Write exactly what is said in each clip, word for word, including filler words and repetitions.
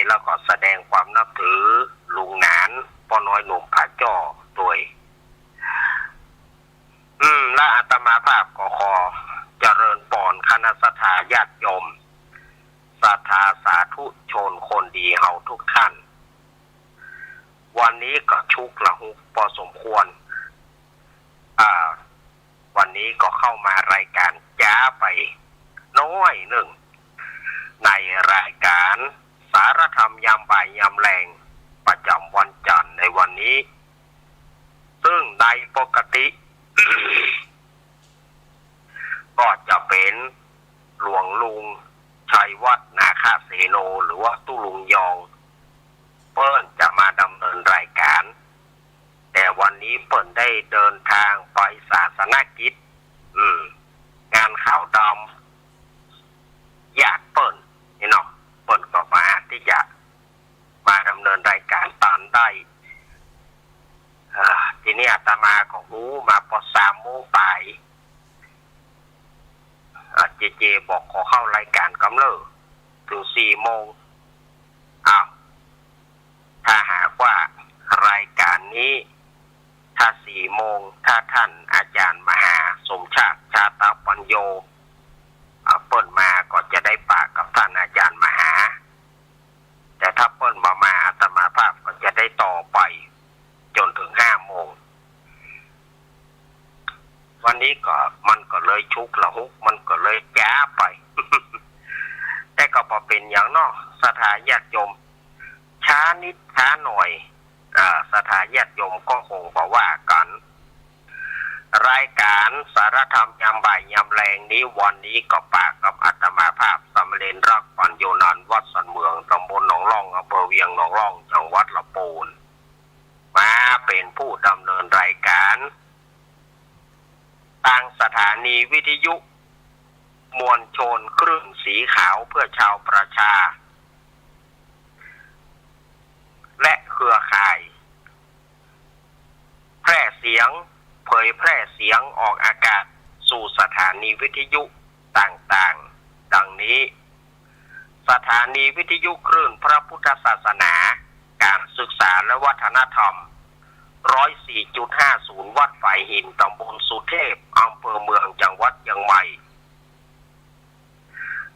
แล้วก็แสดงความนับถือลุงหนาน ป้อน้อยหนุ่มผาจ้อ โดย อืม และอาตมาภาพก็ขอเจริญปอนคณะศรัทธาญาติโยม ศรัทธาสาธุชนคนดีเฮาทุกท่าน วันนี้ก็ชุกละหุกพอสมควร อ่า วันนี้ก็เข้ามารายการจ๊าไปน้อยนึ่ง ในรายการสารธรรมยามบ่ายยามแลง ประจ๋ำวันจันทร์ในวันนี้ ซึ่งในปกติ ก็จะเป๋นหลวงลุงชัยวัฒน์ นาคเสโน หรือว่าตุ๊ลุงยอง เปิ้นจะมาดำเนินรายการ แต่วันนี้เปิ้นได้เดินทางไปศาสนกิจ อืม งานขาวดำญาติเปิ้นนี่เนาะ เปิ้นก็บ่อาจตี้จะมาดำเนินรายการต๋อนได้ เอ่อ ทีนี้อาตมาก็ฮู้มาปอสามโมงป๋าย อ่า เจเจบอกขอเข้ารายการกำเนิดเถิงสี่โมง อ้าว ถ้าหากว่ารายการนี้ ถ้าสี่โมง ถ้าท่านอาจารย์มหาสมชาติ ชาตปัญโญ อ่า เปิ้นมาก็จะได้ปะกับท่านอาจารย์มหา แต่ถ้าเปิ้นบ่มา อาตมาภาพก็จะได้ต่อไปจ๋นเถิงห้าโมง วันนี้ก็ มันก็เลยชุกละหุก มันก็เลยจ๊าไป แต่ก็บ่เป๋นหยังเนาะ ศรัทธาญาติโยม ช้านิดช้าหน่อย อ่า ศรัทธาญาติโยมก็คงบ่ว่ากั๋น รายการสารธรรมยามบ่ายยามแลงนี้ วันนี้ก็ปะกับอาตมาภาพสามเณรรักปัญโญนันท์ วัดสันเมือง ต๋ำบลหนองล่อง อำเภอเวียงหนองล่อง จังหวัดลำปูน มาเป๋นผู้ดำเนินรายการ ตางสถานีวิทยุมวลชนคลื่นสีขาวเพื่อชาวประชา และเครือข่าย แพร่เสียง เผยแพร่เสียงออกอากาศสู่สถานีวิทยุต่างๆ ดังนี้ สถานีวิทยุคลื่นพระพุทธศาสนา การศึกษาและวัฒนธรรม ร้อยสี่จุดห้าศูนย์ วัดฝายหิน ต๋ำบลสุเทพ อำเภอเมือง จังหวัดเจียงใหม่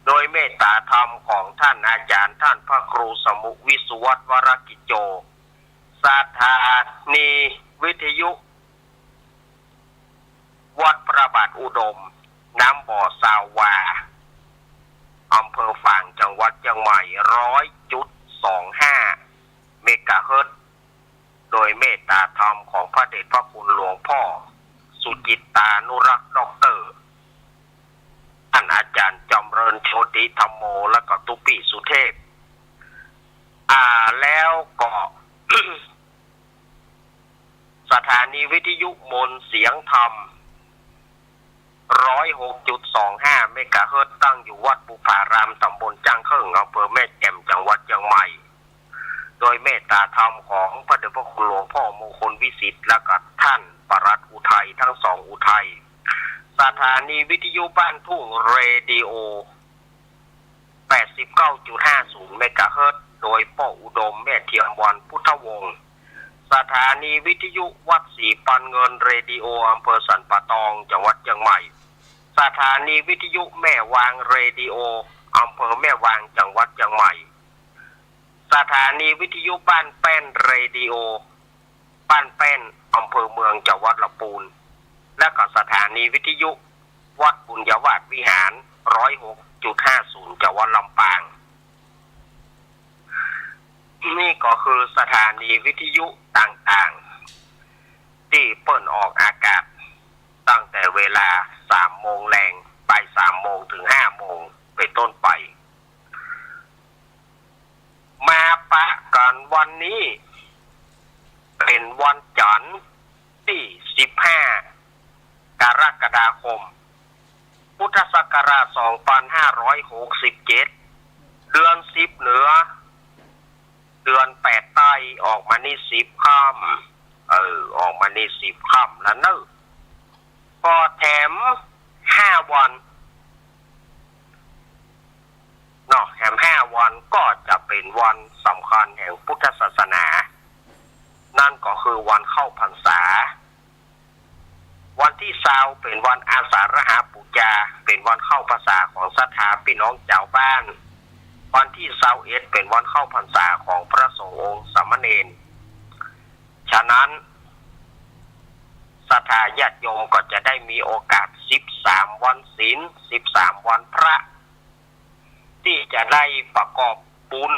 โดยเมตตาธรรมของท่านอาจารย์ ท่านพระครูสมุห์ วิสุวัฒน์ วรกิจโจ สถานีวิทยุวัดพระบาทอุดม น้ำบ่อซาววา อำเภอฝาง จังหวัดเจียงใหม่ ร้อยจุดสองห้า เมกะเฮิรตซ์ โดยเมตตาธรรมของพระเดชพระคุณหลวงพ่อสุจิตตานุรักษ์ ด็อกเตอร์ ท่านอาจารย์จำเริญโชติธัมโม และก็ตุ๊ปี้สุเทพ อ่า แล้วก็ สถานีวิทยุมนต์เสียงธรรม ร้อยหกจุดสองห้า เมกะเฮิรตซ์ ตั้งอยู่วัดบุพาราม ต๋ำบลจ้างเคิ่ง อำเภอแม่แจ่ม จังหวัดเจียงใหม่ โดยเมตตาธรรมของพระเดชพระคุณหลวงพ่อมงคลวิสิทธิ์ และก็ท่านปลัดอุทัย ทั้งสองอุทัย สถานีวิทยุบ้านทุ่ง เรดิโอ แปดสิบเก้าจุดห้าศูนย์ เมกะเฮิรตซ์ โดยป้ออุดม แม่เทียมวัน พุทธวงศ์ สถานีวิทยุวัดศรีปันเงิน เรดิโอ อำเภอสันป่าตอง จังหวัดเจียงใหม่ สถานีวิทยุแม่วาง เรดิโอ อำเภอแม่วาง จังหวัดเจียงใหม่ สถานีวิทยุบ้านแป้น เรดิโอ บ้านแป้น อำเภอเมือง จังหวัดลำพูน และก็สถานีวิทยุวัดบุญญาวาสวิหาร ร้อยหกจุดห้าศูนย์ จังหวัดลำปาง นี่ก็คือสถานีวิทยุต่างๆ ตี้เปิ้นออกอากาศตั้งแต่เวลาสามโมงแลง บ่ายสามโมงเถิงห้าโมงเป๋นต้นไป มาปะกั๋นวันนี้เป๋นวันจันทร์ตี้สิบห้า กรกฎาคม พุทธศักราชสองพันห้าร้อยหกสิบเจ็ด เดือนสิบเหนือ เดือนแปดใต้ ออกมานี่สิบค่ำ เออ ออกมานี่สิบค่ำแล้วเนอะ ก็แถมห้าวัน เนาะ แถมห้าวันก็จะเป๋นวั วันสำคัญแห่งพุทธศาสนา นั้นก็คือวันเข้าพรรษา วันตี้ซาวเป๋นวันอาสาฬหปู๋จา เป๋นวันเข้าพรรษาของศรัทธาปี้น้องจาวบ้าน วันตี้ซาวเอ็ดเป๋นวันเข้าพรรษาของพระสงฆ์องค์สามเณร ฉะนั้น ศรัทธาญาติโยมก็จะได้มีโอกาสสิบสามวันศีล สิบสามวันพระ ตี้จะได้ประกอบบุญ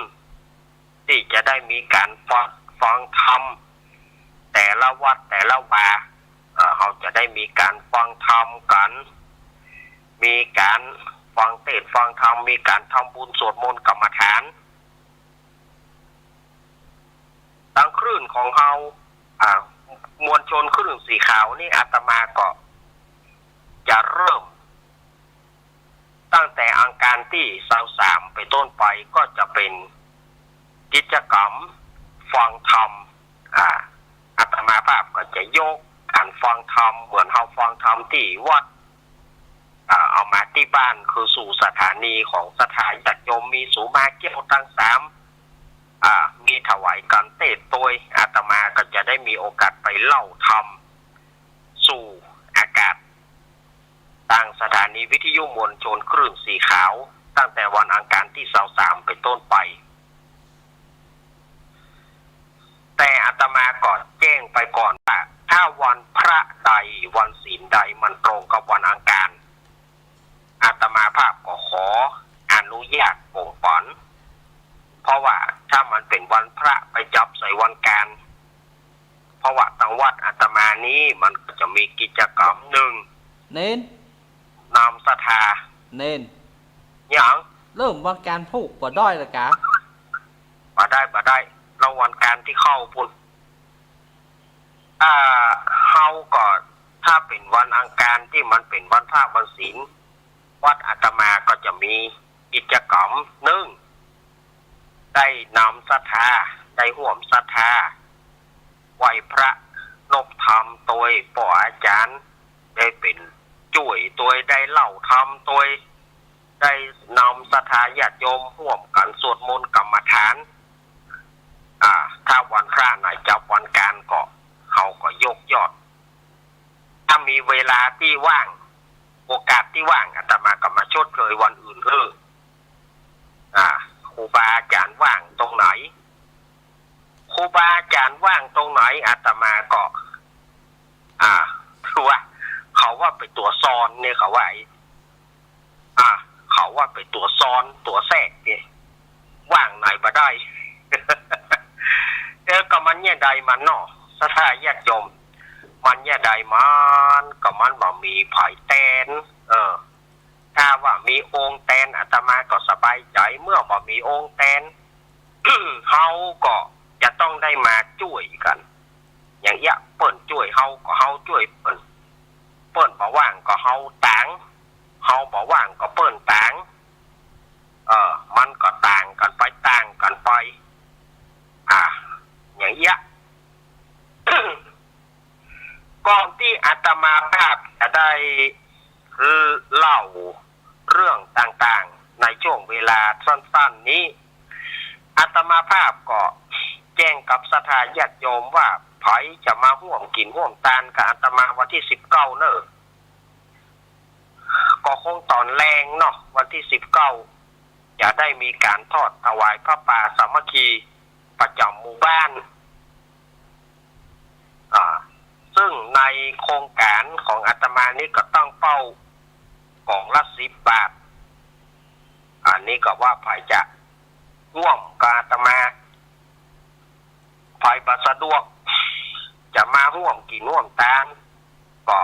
ตี้จะได้มีก๋านฟัง ฟังธรรม แต่ละวัดแต่ละวา เอ่อ เฮาจะได้มีก๋านฟังธรรมกั๋น มีก๋านฟังเตสน์ฟังธรรม มีก๋านทำบุญสวดมนต์กรรมฐาน ตางคลื่นของเฮา อ่า มวลชนคลื่นสีขาวนี่อาตมาก็จะเริ่ม ตั้งแต่อังคารตี้ซาวสามเป๋นต้นไปก็จะเป๋นกิจกรรมฟังธรรม อ่า อาตมาภาพก็จะยกก๋านฟังธรรมเหมือนเฮาฟังธรรมตี้วัด อ่า เอามาตี้บ้าน คือสู่สถานีของศรัทธาญาติโยม มีสูมาเกี้ยวตังสาม อ่า มีถวายก๋านเตสน์ตวย อาตมาก็จะได้มีโอกาสไปเล่าธรรมสู่อากาศ ตางสถานีวิทยุมวลชนคลื่นสีขาว ตั้งแต่วันอังคารตี้ซาวสามเป๋นต้นไป แต่อาตมาก็แจ้งไปก่อนว่า ถ้าวันพระใดวันศีลใดมันตรงกับวันอังคาร อาตมาภาพก็ขออนุญาตบ่งปั๋น เพราะว่าถ้ามันเป๋นวันพระไปจับใส่วันอังคาร เพราะว่าตางวัดอาตมานี้มันก็จะมีกิจกรรมนึ่ง เณร นำศรัทธา เณร หยัง เริ่มวันอังคารพูกบ่ได้ละกา บ่ได้ บ่ได้ เล่าวันอังคารตี้เข้าปู๊น อ่า เฮาก็ ถ้าเป๋นวันอังคารตี้มันเป๋นวันพระวันศีล วัดอาตมาก็จะมีกิจกรรมนึ่ง ได้นำศรัทธา ได้ฮ่วมศรัทธา ไหว้พระนบธรรมตวย ป้ออาจ๋ารย์ ได้เป๋นจ้วยตวย ได้เล่าธรรมตวย ได้นำศรัทธาญาติโยมฮ่วมกั๋นสวดมนต์กรรมฐาน อ่า ถ้าวันพระไหนจับวันอังคารก็ เฮาก็ยกยอด ถ้ามีเวลาตี้ว่าง โอกาสตี้ว่าง อาตมาก็มาชดเชยวันอื่นหื้อ อ่า ครูบาอาจ๋ารย์ว่างตรงไหน ครูบาอาจ๋ารย์ว่างตรงไหน อาตมาก็ อ่า คือว่า เขาว่าเป๋นตั๋วซอนเนี่ย เขาว่า อ่า เขาว่าเป๋นตั๋วซอนตั๋วแทรกเนี่ย ว่างไหนบ่ได้ เออ ก็มันเยียะใดมันเนาะ ศรัทธาญาติโยม มันเยียะใดมัน ก็มันบ่มีใผแตน เออ ถ้าว่ามีองค์แตน อาตมาก็สบายใจ๋ เมื่อบ่มีองค์แตน เฮาก็จะต้องได้มาจ้วยกั๋น อย่างเอี้ย เปิ้นจ้วยเฮาก็เฮาจ้วยเปิ้น เปิ้นบ่ว่างก็เฮาตาง เฮาบ่ว่างก็เปิ้นตาง เออ มันก็ต่างกั๋นไป ต่างกั๋นไป อ่า อย่างเอี้ย ก่อนตี้อาตมาภาพจะได้เล่าเรื่องต่างๆ ในช่วงเวลาสั้นๆ นี้ อาตมาภาพก็แจ้งกับศรัทธาญาติโยมว่า ใผจะมาฮ่วมกิ๋นฮ่วมตานกับอาตมาวันตี้สิบเก้าเน่อ ก็คงต๋อนแลงเนาะ วันตี้สิบเก้า จะได้มีก๋านทอดถวายผ้าป่าสามัคคีประจ๋ำหมู่บ้าน อ่า ซึ่งในโครงก๋านของอาตมานี้ก็ตั้งเป้าก๋องละสิบบาท อันนี้ก็ว่าใผจะฮ่วมกับอาตมา ใผบ่สะดวก จะมาฮ่วมกิ๋นฮ่วมตาน ก็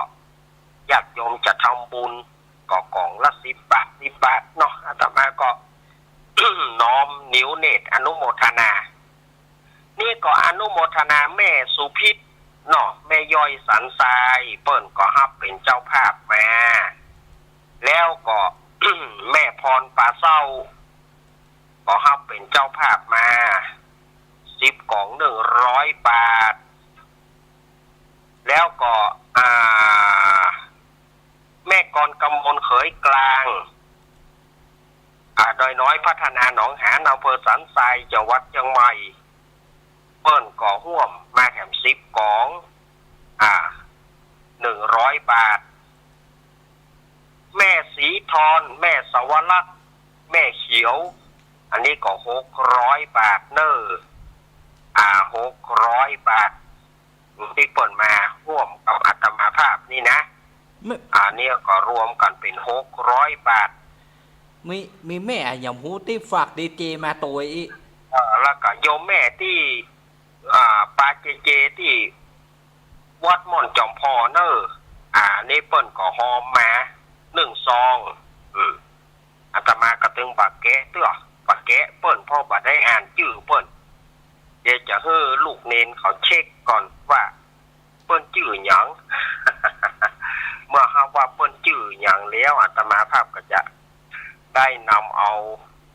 ญาติโยมจะทำบุญ ก็ก๋องละสิบบาท สิบบาทเนาะ อาตมาก็ น้อมเหนียวเนตรอนุโมทนา นี่ก็อนุโมทนาแม่สุพิษเนาะ แม่ย้อยสันทราย เปิ้นก็ฮับเป๋นเจ้าภาพมา แล้วก็ แม่พรปาเศร้า ก็ฮับเป๋นเจ้าภาพมา สิบก๋อง หนึ่งร้อยบาท แล้วก็ อ่า แม่กรกมลเขยกลาง อ่า ด น้อยๆ พัฒนาหนองหาน อำเภอสันทราย จังหวัดเชียงใหม่ เปิ้นก็ฮ่วมมาแถมสิบก๋อง อ่า หนึ่งร้อยบาท แม่ศรีทอน แม่สวรักษ์ แม่เขียว อันนี้ก็หกร้อยบาทเน่อ อ่า หกร้อยบาท ตี้เปิ้นมาฮ่วมกับอาตมาภาพนี่นะ แม่ อันนี้ก็รวมกั๋นเป๋นหกร้อยบาท มี มีแม่อะหยังฮู้ตี้ฝากดีเจมาตวยอี้ เออ แล้วก็โยมแม่ตี้ อ่า ปาเจเจตี้วัดม่อนจอมพอเน่อ อ่า นี่เปิ้นก็ฮอมมาหนึ่งซอง อืม อาตมาก็ตึงบ่แกะเตื้อ บ่แกะเปิ้น เพราะบ่ได้อ่านจื้อเปิ้น เดี๋ยวจะหื้อลูกเณรเขาเช็คก่อนว่าเปิ้นจื้อหยัง เมื่อหากว่าเปิ้นจื้อหยังแล้ว อาตมาภาพก็จะได้นำเอา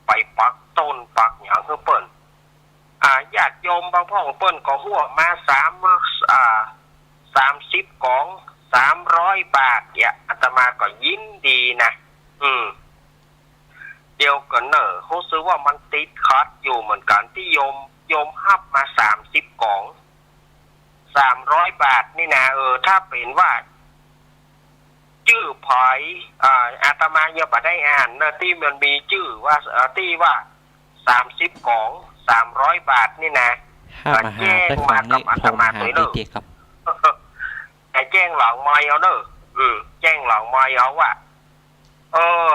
ไปปักต้นปักหยังหื้อเปิ้น อ่า ญาติโยมบางพ่องเปิ้นก็ฮ่วมมาสาม อ่า สามสิบก๋อง สามร้อยบาทเนี่ย อาตมาก็ยินดีนะ อืม เดี๋ยวก่อนเน่อ ฮู้สึกว่ามันติดขัดอยู่เหมือนกั๋น ตี้โยม โยมฮับมาสามสิบก๋อง สามร้อยบาทนี่นะ เออ ถ้าเป๋นว่า จื้อใผ อ่า อาตมายังบ่ได้อ่านเน่อ ตี้มันมีจื้อว่า เอ่อ ตี้ว่า สามสิบก๋อง สามร้อยบาทนี่นะ ห้ามมาหา แจ้งมากับอาตมาตวยเน่อ ให้แจ้งหลังไมค์เอาเน่อ อืม แจ้งหลังไมค์เอาว่า เออ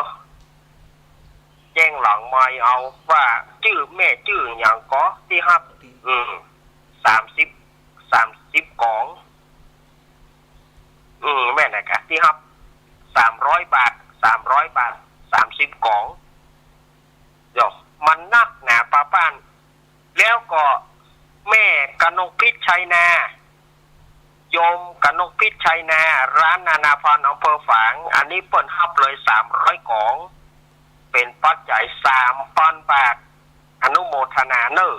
แจ้งหลังไมค์เอาว่าจื้อแม่จื้อหยังก่อตี้ฮับ อืม สามสิบ สามสิบก๋อง อืม แม่นนะกะ ตี้ฮับ สามร้อยบาท สามร้อยบาท สามสิบก๋อง เดี๋ยว มันนักหนาปาป้าน แล้วก็แม่กนกพิษชัยนา โยมกนกพิษชัยนา ร้านนานาภัณฑ์ อำเภอฝาง อันนี้เปิ้นฮับเลยสามร้อยก๋อง เป๋นปัจจัยสามปันบาท อนุโมทนาเน่อ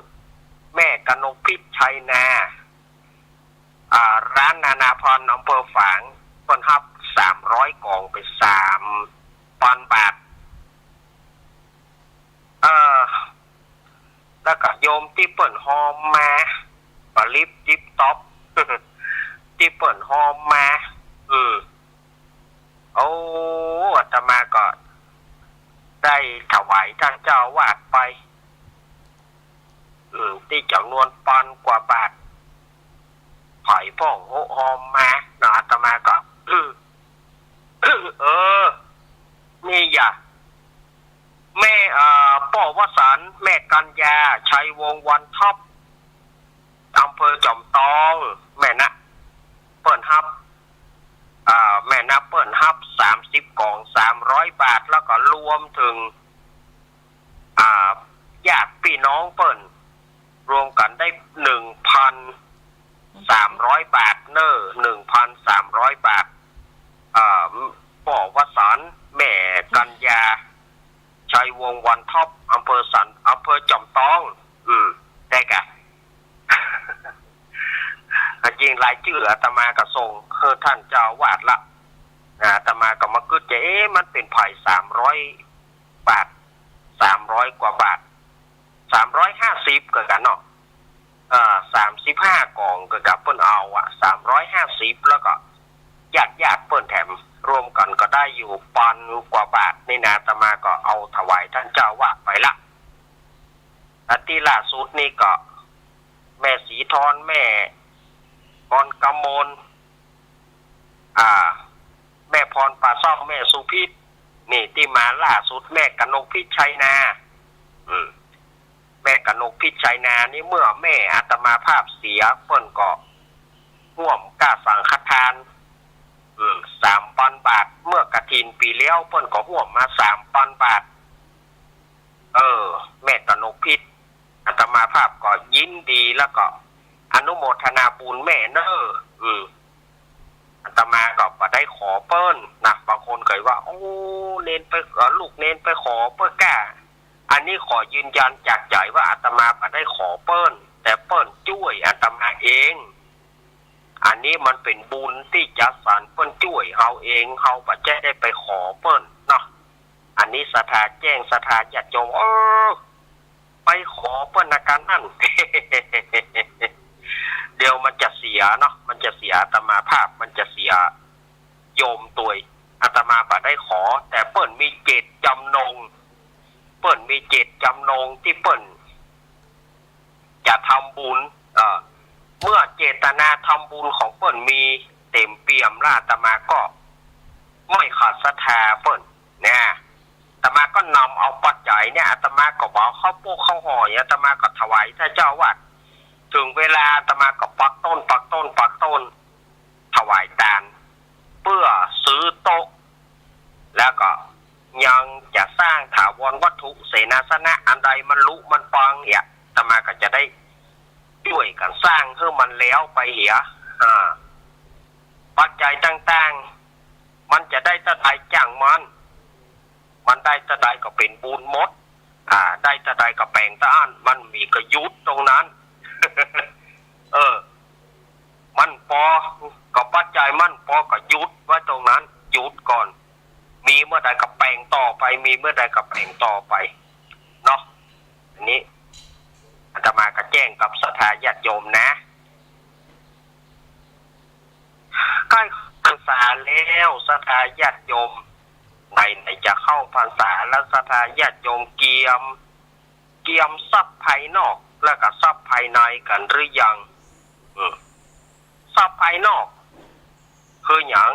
แม่กนกพิษชัยนา อ่า ร้านนานาภัณฑ์ อำเภอฝาง เปิ้นฮับสามร้อยก๋อง เป๋นสามปันบาท เอ่อ แล้วก็โยมตี้เปิ้นฮอมมา ปลิบจิ๊บต๊อบ ตี้เปิ้นฮอมมา อืม โอ้ อาตมาก็ได้ถวายต้านเจ้าอาวาสไป อืม ตี้จ๋ำนวนปันกว่าบาท ใผพ่องโฮะฮอมมาเนาะ อาตมาก็ เออ นี่อย่า แม่ เอ่อ ป้อวสันต์ แม่กัญญา ชัยวงศ์ วันท็อป อำเภอจอมตอง แม่นะ เปิ้นฮับ อ่า แม่นะ เปิ้นฮับสามสิบก๋อง สามร้อยบาท แล้วก็รวมเถิง อ่า ญาติปี้น้องเปิ้น รวมกั๋นได้หนึ่งปันสามร้อยบาทเน่อ หนึ่งปันสามร้อยบาท เอ่อ ป้อวสันต์ แม่กัญญา ชัยวงศ์ วันท็อป อำเภอสัน อำเภอจอมตอง อืม ได้กะ อันจริงรายจื้ออาตมาก็ส่งหื้อต้านเจ้าอาวาสละ อาตมาก็มากึ๊ดใจ๋ เอ๊ะ มันเป๋นใผสามร้อยบาท สามร้อยกว่าบาท สามร้อยห้าสิบก็กั๋นเนาะ เอ่อ สามสิบห้าก๋องก็กั๋น เปิ้นเอาอะ สามร้อยห้าสิบ แล้วก็ญาติๆ เปิ้นแถม รวมกั๋นก็ได้อยู่ปันกว่าบาทนี่นะ อาตมาก็เอาถวายต้านเจ้าอาวาสไปละ อาทิตย์ล่าสุดนี่ก็ แม่ศรีทอน แม่กรกมล อ่า แม่พรป่าซ่อง แม่สุพิษ นี่ตี้มาล่าสุด แม่กนกพิษชัยนา อืม แม่กนกพิษชัยนานี่ เมื่อแม่อาตมาภาพเสีย เปิ้นก็ฮ่วมก้าสังฆทาน อืม สามปันบาท เมื่อกฐินปี๋แล้ว เปิ้นก็ฮ่วมมาสามปันบาท เออ แม่กนกพิษ อาตมาภาพก็ยินดี แล้วก็อนุโมทนาบุญแม่เน่อ อืม อาตมาก็บ่ได้ขอเปิ้นนะ บางคนก็ว่า โอ้ เณรไป เอ่อ ลูกเณรไปขอเปิ้นก้า อันนี้ขอยืนยันจากใจ๋ว่าอาตมาบ่ได้ขอเปิ้น แต่เปิ้นจ้วยอาตมาเอง อันนี้มันเป๋นบุญตี้จัดสรร เปิ้นจ้วยเฮาเอง เฮาบ่ใจ้ได้ไปขอเปิ้นเนาะ อั อันนี้ศรัทธาแจ้งศรัทธาญาติโยม เออ ไปขอเปิ้นอาการนั้น เดี๋ยวมันจะเสียเนาะ มันจะเสียอาตมาภาพ มันจะเสียโยมตวย อาตมาบ่ได้ขอ แต่เปิ้นมีเจตจำนง เปิ้นมีเจตจำนงตี้เปิ้นจะทำบุญ เอ่อ เมื่อเจตนาทำบุญของเปิ้นมีเต็มเปี่ยมแล้ว อาตมาก็ไม่ขัดศรัทธาเปิ้นนะ อาตมาก็นำเอาปัจจัยเนี่ย อาตมาก็บ่เอาข้าวโป๊ะข้าวห่อ อาตมาก็ถวายท่านเจ้าวัด ถึงเวลาอาตมาก็ปักต้น ปักต้น ปักต้น ถวายตาน เพื่อซื้อโต๊ะ แล้วก็ยังจะสร้างถาวรวัตถุเสนาสนะอันใดมันลุมันปังเนี่ย อาตมาก็จะได้ช่วยกั๋นสร้างหื้อมันแล้วไปเหีย อ่า ปัจจัยต่างๆ มันจะได้เต้าใดจ้างมัน มันได้เต้าใดก็เป๋นบุญหมด อ่า ได้เต้าใดก็แบ่งเต้าอั้น มันมีก็หยุดตรงนั้น เออ มันปอ ก็ปัจจัยมันปอก็หยุดไว้ตรงนั้น หยุดก่อน มีเมื่อใดก็แบ่งต่อไป มีเมื่อใดก็แบ่งต่อไป เนาะ อันนี้อาตมาก็แจ้งกับศรัทธาญาติโยมนะ ใก้พรรษาแล้ว ศรัทธาญาติโยม ไหนๆ จะเข้าพรรษาแล้ว ศรัทธาญาติโยมเกียม เกียมทรัพย์ภายนอก แล้วก็ทรัพย์ภายในกั๋นหรือยัง อืม ทรัพย์ภายนอก คือหยัง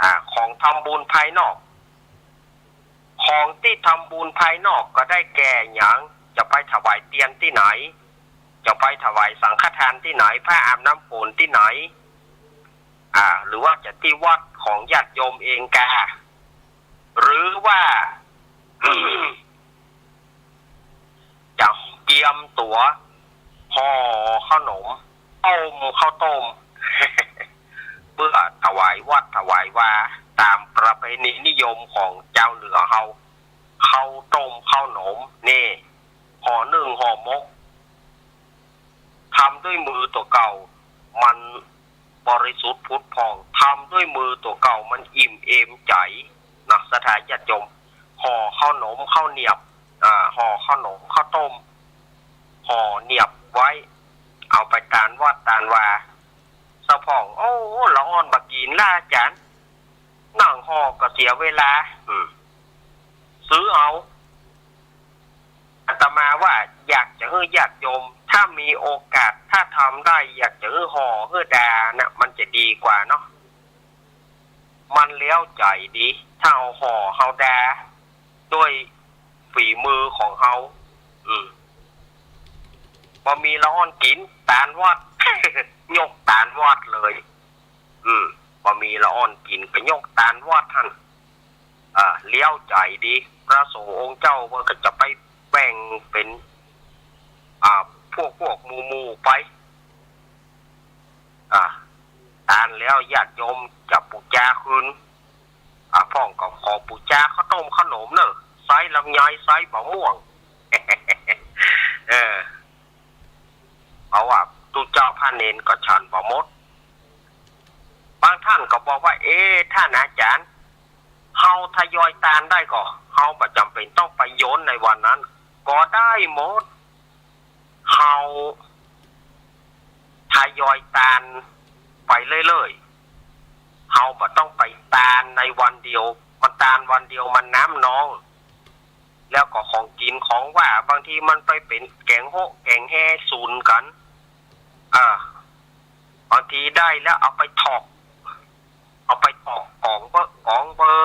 อ่า ของทำบุญภายนอก ของตี้ทำบุญภายนอกก็ได้แก่หยัง จะไปถวายเตียนตี้ไหน จะไปถวายสังฆทานตี้ไหน ผ้าอาบน้ำฝนตี้ไหน อ่า หรือว่าจะตี้วัดของญาติโยมเองกา หรือว่า จะเกียมตั๋วห่อข้าวหนม ต้มข้าวต้ม เพื่อถวายวัดถวายวา ต๋ามประเพณีนิยมของจาวเหนือเฮา ข้าวต้มข้าวหนมนี่ ห่อนึ่งห่อหมก ทำด้วยมือตั๋วเก่า มันบริสุทธิ์ผุดผ่อง ทำด้วยมือตั๋วเก่า มันอิ่มเอมใจ๋ นะ ศรัทธาญาติโยม ห่อข้าวหนมข้าวเหนียบ อ่า ห่อข้าวหนมข้าวต้ม ห่อเหนียบไว้ เอาไปตานวัดตานวา สะพ่อง โอ้ ละอ่อนบ่กิ๋นละอาจ๋ารย์ นั่งห่อก็เสียเวลา อืม ซื้อเอา อาตมาว่าอยากจะหื้อญาติโยม ถ้ามีโอกาส ถ้าทำได้ อยากจะหื้อห่อหื้อดานะ มันจะดีกว่าเนาะ มันเลี้ยวใจ๋ดี ถ้าเอาห่อเอาดา ด้วยฝีมือของเฮา อืม บ่มีละอ่อนกิ๋น ตานวัด ยกตานวัดเลย อืม บ่มีละอ่อนกิ๋นก็ยกตานวัดหั้น อ่า เลี้ยวใจ๋ดี พระสงฆ์องค์เจ้าเปิ้นก็จะไปแบ่งเป๋น อ่า พวกๆ หมู่ๆ ไป อ่า ตานแล้วญาติโยมจะปู๋จาคืน อ่า พ่องก็ขอปู๋จาข้าวต้มข้าวหนมเน่อ ไส้ลำไย ไส้บ่าม่วง เออ เพราะว่าตุ๊เจ้าพระเณรก็ฉันบ่หมด บางท่านก็บอกว่า เอ๊ะ ท่านอาจ๋ารย์ เฮาทยอยตานได้ก่อ เฮาบ่จ๋ำเป๋นต้องไปโยนในวันนั้น ก็ได้หมด เฮาทยอยตานไปเรื่อยๆ เฮาบ่ต้องไปตานในวันเดียว มันตานวันเดียวมันน้ำน้อง แล้วก็ของกิ๋นของหว่าน บางทีมันไปเป๋นแก๋งโฮะแก๋งแฮสูญกั๋น อ่า บางทีได้แล้วเอาไปถอก เอาไปถอกก๋องเบ้อก๋องเบ้อ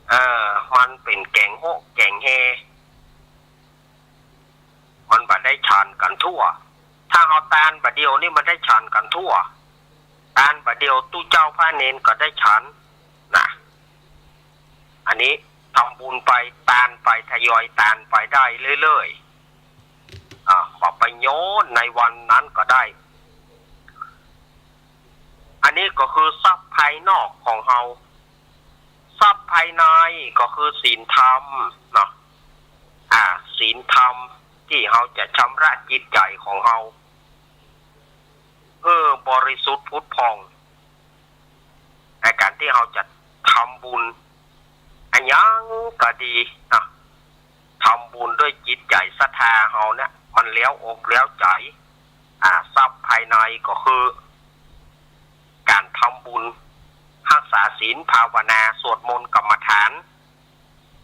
เออ มันเป๋นแก๋งโฮะแก๋งแฮ มันบ่ได้ฉันกั๋นทั่ว ถ้าเฮาตานบ่าเดี่ยวนี่มันได้ฉันกั๋นทั่ว ตานบ่าเดี่ยวตุ๊เจ้าพระเณรก็ได้ฉัน นะ อันนี้ทำบุญไป ตานไป ทยอยตานไปได้เรื่อยๆ อ่า ขอไปโยนในวันนั้นก็ได้ อันนี้ก็คือทรัพย์ภายนอกของเฮา ทรัพย์ภายในก็คือศีลธรรมเนาะ อ่า ศีลธรรมตี้เฮาจะชำระจิตใจ๋ของเฮา เออ บริสุทธิ์ผุดผ่อง ในก๋านตี้เฮาจะทำบุญ ใน อะหยังก็ดีเนาะ ทำบุญด้วยจิตใจ๋ศรัทธาเฮาเนี่ย มันแล้วอกแล้วใจ๋ อ่า ทรัพย์ภายในก็คือ ก๋านทำบุญ ฮักษาศีล ภาวนา สวดมนต์กรรมฐาน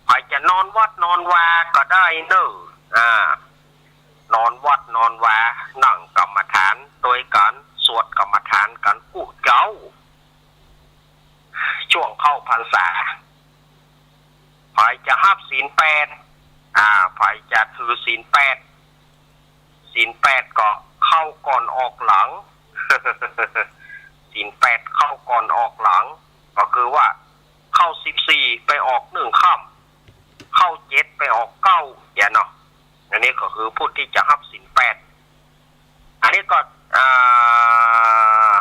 ใผจะนอนวัดนอนวาก็ได้เน่อ อ่า นอนวัดนอนวา นั่งกรรมฐานตวยกั๋น สวดกรรมฐานกั๋นกู้เจ๊า ช่วงเข้าพรรษา ใผจะฮับศีลแปด อ่า ใผจะถือศีลแปด ศีลแปดก็เข้าก่อนออกหลัง ศีลแปดเข้าก่อนออกหลัง ก็คือว่าเข้าสิบสี่ไปออกหนึ่งค่ำ เข้าเจ็ดไปออกเก้า อย่างเนาะ อันนี้ก็คือผู้ตี้จะฮับศีลแปด อันนี้ก็ อ่า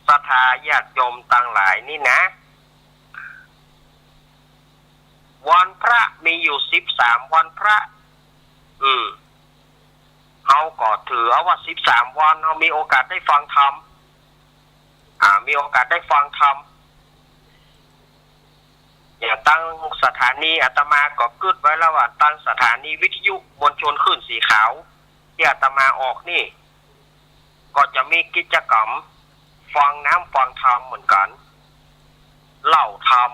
ศรัทธาญาติโยมตังหลายนี่นะ วันพระมีอยู่สิบสามวันพระ อืม เฮาก็ถือเอาว่าสิบสามวันเฮามีโอกาสได้ฟังธรรม อ่า มีโอกาสได้ฟังธรรม อย่างตังสถานีอาตมาก็กึ๊ดไว้แล้วว่าตังสถานีวิทยุมวลชนคลื่นสีขาวตี้อาตมาออกนี่ ก็จะมีกิจกรรมฟังน้ำฟังธรรมเหมือนกั๋น เล่าธรรม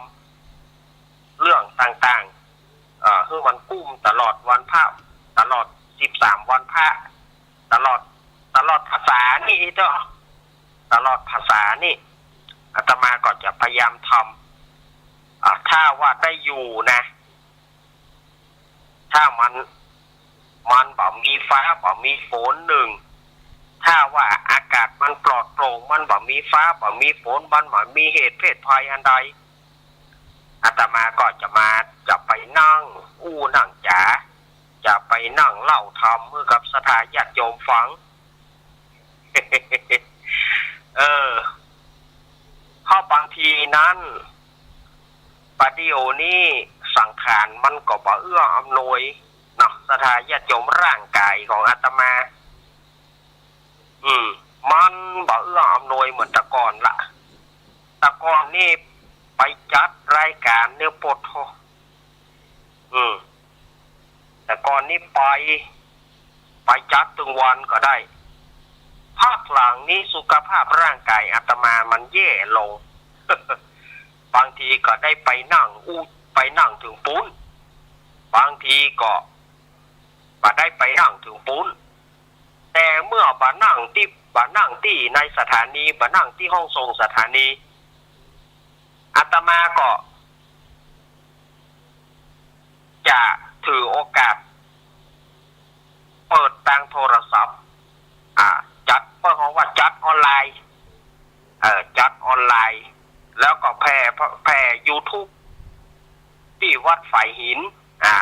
เรื่องต่างๆ เอ่อ หื้อมันกุ้มตลอดวันพระ ตลอดสิบสามวันพระ ตลอด ตลอดพรรษานี่เจ้า ตลอดพรรษานี่ อาตมาก็จะพยายามทำ อ่า ถ้าว่าได้อยู่นะ ถ้ามัน มันบ่มีฟ้าบ่มีฝนนึ่ง ถ้าว่าอากาศมันปลอดโปร่ง มันบ่มีฟ้าบ่มีฝน มันบ่มีเหตุเพศภัยอันใด อาตมาก็จะมา จะไปนั่งอู้นั่งจ๋า จะไปนั่งเล่าธรรมหื้อกับศรัทธาญาติโยมฟัง เออ เพราะบางทีนั้น ปะเดี่ยวนี้สังขารมันก็บ่เอื้ออำนวยเนาะ ศรัทธาญาติโยม ร่างกายของอาตมา อืม มันบ่เอื้ออำนวยเหมือนแต่ก่อนละ แต่ก่อนนี่ไปจัดรายก๋านเนี่ยปะโธ่ อืม แต่ก่อนนี่ไป ไปจัดตึงวันก็ได้ พักหลังนี้สุขภาพร่างกายอาตมามันแย่ลง บางทีก็ได้ไปนั่งอู้ ไปนั่งเถิงปู๊น บางทีก็บ่ได้ไปนั่งเถิงปู๊น แต่เมื่อบ่นั่งตี้ บ่นั่งตี้ในสถานี บ่นั่งตี้ห้องส่งสถานี อาตมาก็ จะถือโอกาส เปิดตางโทรศัพท์ อ่า จัด เปิ้นฮ้องว่าจัดออนไลน์ เอ่อ จัดออนไลน์ แล้วก็แผ่ แผ่ยูทูบตี้วัดฝายหิน อ่า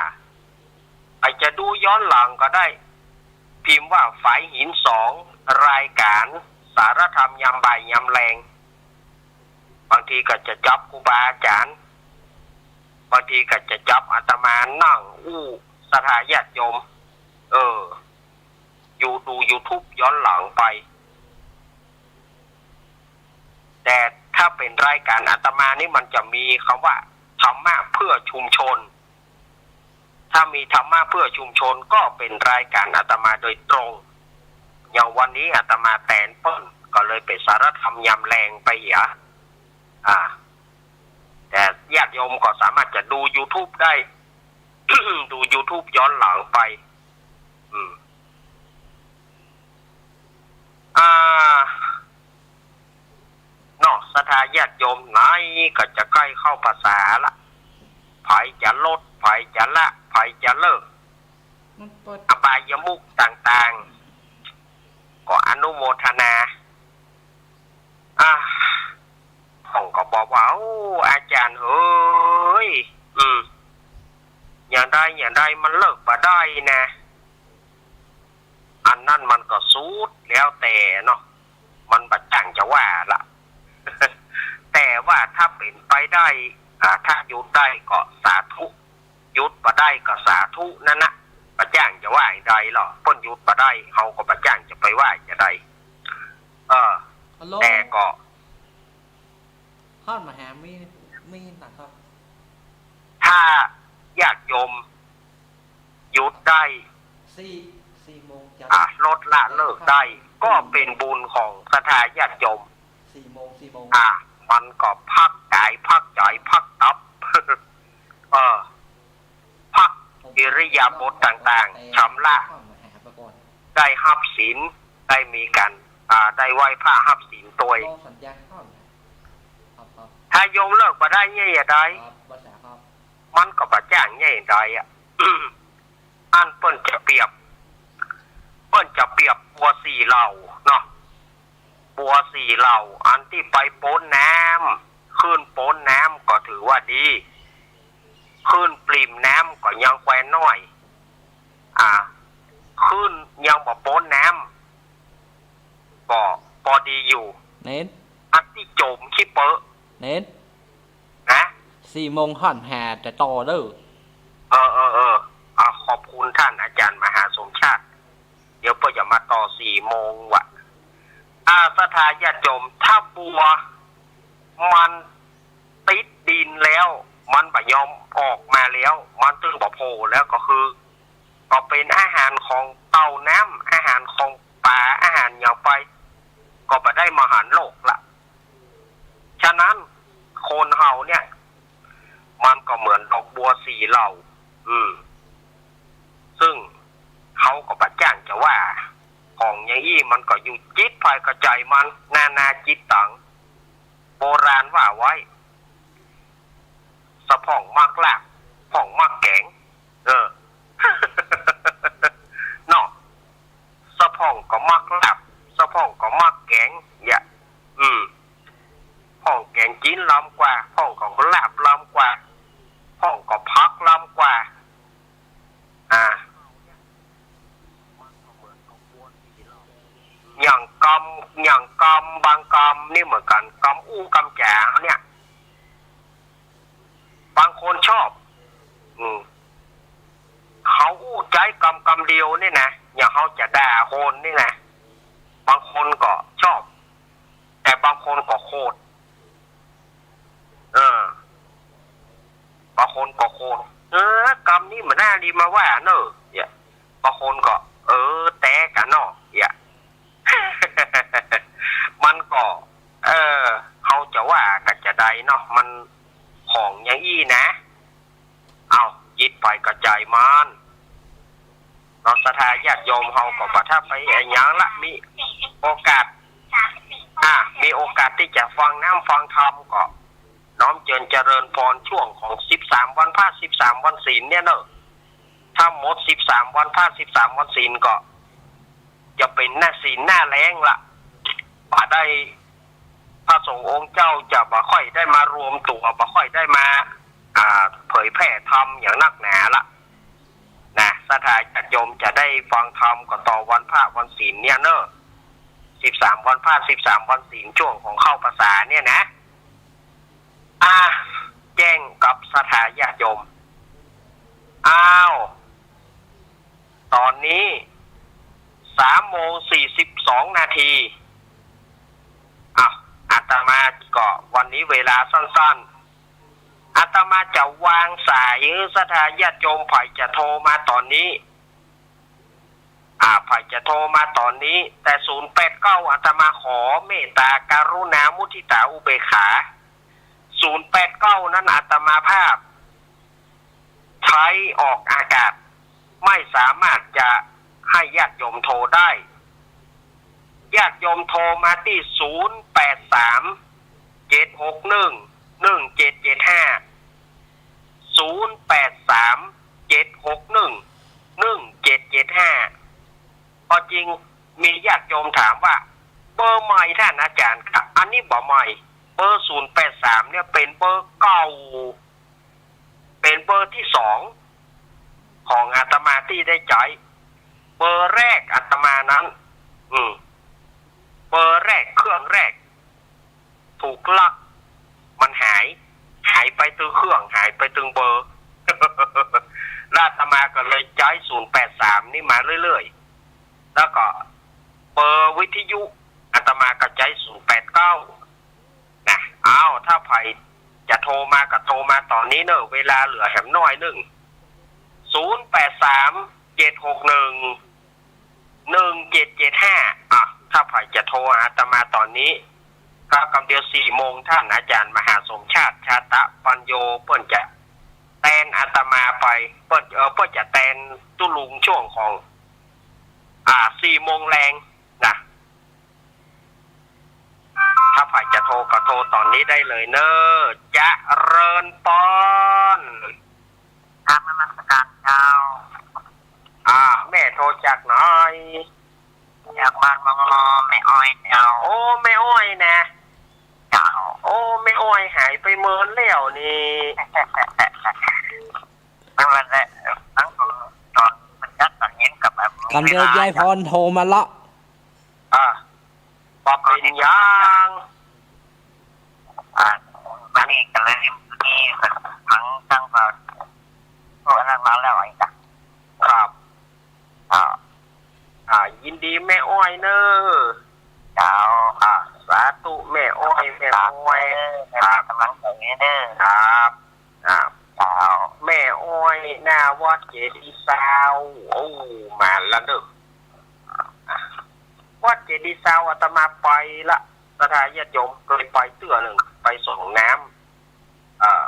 ใผจะดูย้อนหลังก็ได้ พิมพ์ว่าฝายหินสอง รายก๋านสารธรรมยามบ่ายยามแลง บางทีก็จะจับครูบาอาจ๋ารย์ บางทีก็จะจับอาตมานั่งอู้ศรัทธาญาติโยม เออ อยู่ดูยูทูบย้อนหลังไป แต่ถ้าเป๋นรายก๋านอาตมานี่มันจะมีกำว่าธรรมะเพื่อชุมชน ถ้ามีธรรมะเพื่อชุมชนก็เป๋นรายก๋านอาตมาโดยตรง อย่างวันนี้อาตมาแตนเปิ้น ก็เลยเป๋นสารธรรมยามแลงไปเหีย อ่า แต่ญาติโยมก็สามารถจะดูยูทูบได้ ดูยูทูบย้อนหลังไป อืม อ่า เนาะ ศรัทธาญาติโยม ไหนก็จะใก้เข้าพรรษาละ ใผจะลด ใผจะละ ใผจะเลิก มันเปิด อบายมุขต่างๆ ก็อนุโมทนา อ่า พ่องก็บอกว่า โอ้ อาจ๋ารย์เอ๋ย อืม อย่างใดอย่างใดมันเลิกบ่ได้นะ อันนั้นมันก็สุดแล้วแต่เนาะ มันบ่จ้างจะว่าละ แต่ว่าถ้าเป๋นไปได้ อ่า ถ้าหยุดได้ก็สาธุ หยุดบ่ได้ก็สาธุนั่นนะ บ่จ้างจะว่าอย่างใดหรอก เปิ้นหยุดบ่ได้ เฮาก็บ่จ้างจะไปว่าจะใด เออ ฮัลโหล แต่ก็ เข้ามาหามี มีนะครับ มหยุดได้ สี่ สี่โมงจะ อ่ะ ลดละเลิกได้ ก็เป๋นบุญของศรัทธาญาติโยม สี่โมง สี่โมง อ่ะ มันก็พักกาย พักใจ๋ พักตับ เออ พักอิริยาบถต่างๆ ชำระ ได้ฮับศีล ได้มีก๋าน อ่า ได้ไหว้พระฮับศีลตวย ถ้าโยมเลิกบ่ได้เยียะใด มันก็บ่จ้างเยียะใดอะ อันเปิ้นจะเปรียบ เปิ้นจะเปรียบบัวสี่เหล่าเนาะ บัวสี่เหล่า อันตี้ไปป๊นน้ำ ขึ้นป๊นน้ำก็ถือว่าดี ขึ้นปริ่มน้ำก็ยังแควนน้อย อ่า ขึ้นยังบ่ป๊นน้ำ ก็ปอดีอยู่ เน้น อันตี้จ๋มขี้เป๊อะ เน้น นะ สี่โมงห้าสิบห้าจะต่อเด้อ เออ เออ เออ อ่ะ ขอบคุณต้านอาจ๋ารย์มหาสมชาติ เดี๋ยวเปิ้นจะมาต่อสี่โมงว่ะ อ่า ศรัทธาญาติโยม ถ้าบัวมันติดดินแล้ว มันบ่ยอมออกมาแล้ว มันตึงบ่โผล่แล้วก็คือ ก็เป๋นอาหารของเต่าน้ำ อาหารของป๋า อาหารหยังไป ก็บ่ได้มหันต์โลกละ ฉะนั้นคนเฮาเนี่ย มันก็เหมือนดอกบัวสี่เหล่า อืม ซึ่งเฮาก็บ่จ้างจะว่า ของอย่างอี้มันก็อยู่จิตใผกับใจ๋มัน นานาจิตตัง โบราณว่าไว้ สะพ่องมักลาบ พ่องมักแก๋ง เออ เนาะ สะพ่องก็มักลาบ สะพ่องก็มักแก๋ง เนี่ย อืม พ่องแก๋งจิ๊นล้ำกว่า พ่องก็ลาบล้ำกว่า พ่องก็ผักล้ำกว่า อ่า อย่างกำ อย่างกำ บางกำนี่เหมือนกั๋น กำอู้กำจ๋าเนี่ย บางคนชอบ อืม เขาอู้ใจ๊กำกำเดียวนี่นะ อย่างเฮาจะด่าคนนี่นะ บางคนก็ชอบ แต่บางคนก็โขด เออ บางคนก็โขด เออ กำนี้บ่น่าดีมาว่าเนอะ เนี่ย บางคนก็ เออ แต๊กะเนาะ เนี่ย มันก็ เออ เฮาจะว่ากั๋นจะใดเนาะ มันของอย่างอี้นะ เอ้า จิตใผกับใจ๋มัน เนาะ ศรัทธาญาติโยมเฮาก็บ่ถ้าไปอะหยังละ มีโอกาส อ่า มีโอกาสตี้จะฟังน้ำฟังธรรมก็ น้อมเจิญเจริญพรช่วงของสิบสามวันพระ สิบสามวันศีลเนี่ยเนอะ ถ้าหมดสิบสามวันพระ สิบสามวันศีลก็ จะเป๋นหน้าศีลหน้าแล้งละ บ่ได้ พระสงฆ์องค์เจ้าจะบ่ค่อยได้มารวมตั๋ว บ่ค่อยได้มา อ่า เผยแผ่ธรรมอย่างนักหนาละ นะ ศรัทธาญาติโยมจะได้ฟังธรรมก็ต่อวันพระวันศีลเนี่ยเนอะ สิบสามวันพระ สิบสามวันศีล ช่วงของเข้าพรรษาเนี่ยนะ อ่า แจ้งกับศรัทธาญาติโยม อ้าว ต๋อนนี้ สามโมงสี่สิบสองนาที อ่ะ อาตมาก็วันนี้เวลาสั้นๆ อาตมาจะวางสายหื้อศรัทธาญาติโยม ใผจะโทรมาต๋อนนี้ อ่า ใผจะโทรมาต๋อนนี้ แต่ศูนย์แปดเก้า อาตมาขอเมตตากรุณามุทิตาอุเบกขา ศูนย์แปดเก้า นั้นอาตมาภาพ ใช้ออกอากาศ ไม่สามารถจะให้ญาติโยมโทรได้ ญาติโยมโทรมาตี้ ศูนย์แปดสาม เจ็ดหกหนึ่ง หนึ่งเจ็ดเจ็ดห้า ศูนย์แปดสาม เจ็ดหกหนึ่ง หนึ่งเจ็ดเจ็ดห้า ก็จริงมีญาติโยมถามว่า เบอร์ใหม่ต้านอาจ๋ารย์ครับ อันนี้บ่ใหม่ เบอร์ศูนย์แปดสามเนี่ยเป๋นเบอร์เก่า เป๋นเบอร์ตี้สองของอาตมาตี้ได้ใจ๊ เบอร์แรกอาตมานั้น อืม เบอร์แรกเครื่องแรก ถูกลัก มันหาย หายไปตึงเครื่อง หายไปตึงเบอร์ แล้วอาตมาก็เลยใจ๊ศูนย์แปดสามนี่มาเรื่อยๆ แล้วก็เบอร์วิทยุอาตมาก็ใจ๊ศูนย์แปดเก้า นะ อ้าว ถ้าใผจะโทรมาก็โทรมาต๋อนนี้เนอะ เวลาเหลือแหมน้อยนึ่ง ศูนย์แปดสาม เจ็ดหกหนึ่ง หนึ่งเจ็ดเจ็ดห้า อ่ะ ถ้าใผจะโทรหาอาตมาต๋อนนี้ ก็กำเดียวสี่โมง ต้านอาจ๋ารย์มหาสมชาติ ชาตะปัญโญ เปิ้นจะแตนอาตมาไป เปิ้น เอ่อ เปิ้นจะแตนตุ๊ลุงช่วงของ อ่า สี่โมงแลงนะ ถ้าใผจะโทรก็โทรต๋อนนี้ได้เลยเน่อ เจริญปอน กราบนมัสการเจ้า อ่า แม่โทรจากไหน จากบ้านวังมอ แม่อ้อยเจ้า โอ้ แม่อ้อยนะ เจ้า โอ้ แม่อ้อยหายไปเมินแล้วนี่ นั่นแหละ ตั้งต๋อนมันจัดต๋อนเย็นกับ กำเดียวยายปอนโทรมาละ อ่า บ่เป๋นหยัง อ่า อันนี้ก็เลย นี่ก็ฟังตั้งแต่ พวกนั้นมาแล้วไอ้จ้ะ ครับ อ่า อ่า ยินดีแม่อ้อยเน่อ เจ้า อ่า สาธุแม่อ้อย แม่อ้อย ครับ กำลังใจเน่อ ครับ อ่า เจ้า แม่อ้อยหน้าวัดเจดีย์ซาว โอ้ มาละเน่อ อ่า วัดเจดีย์ซาวอาตมาไปละ ศรัทธาญาติโยม เกยไปเตื้อนึ่ง ไปส่งน้ำ เอ่อ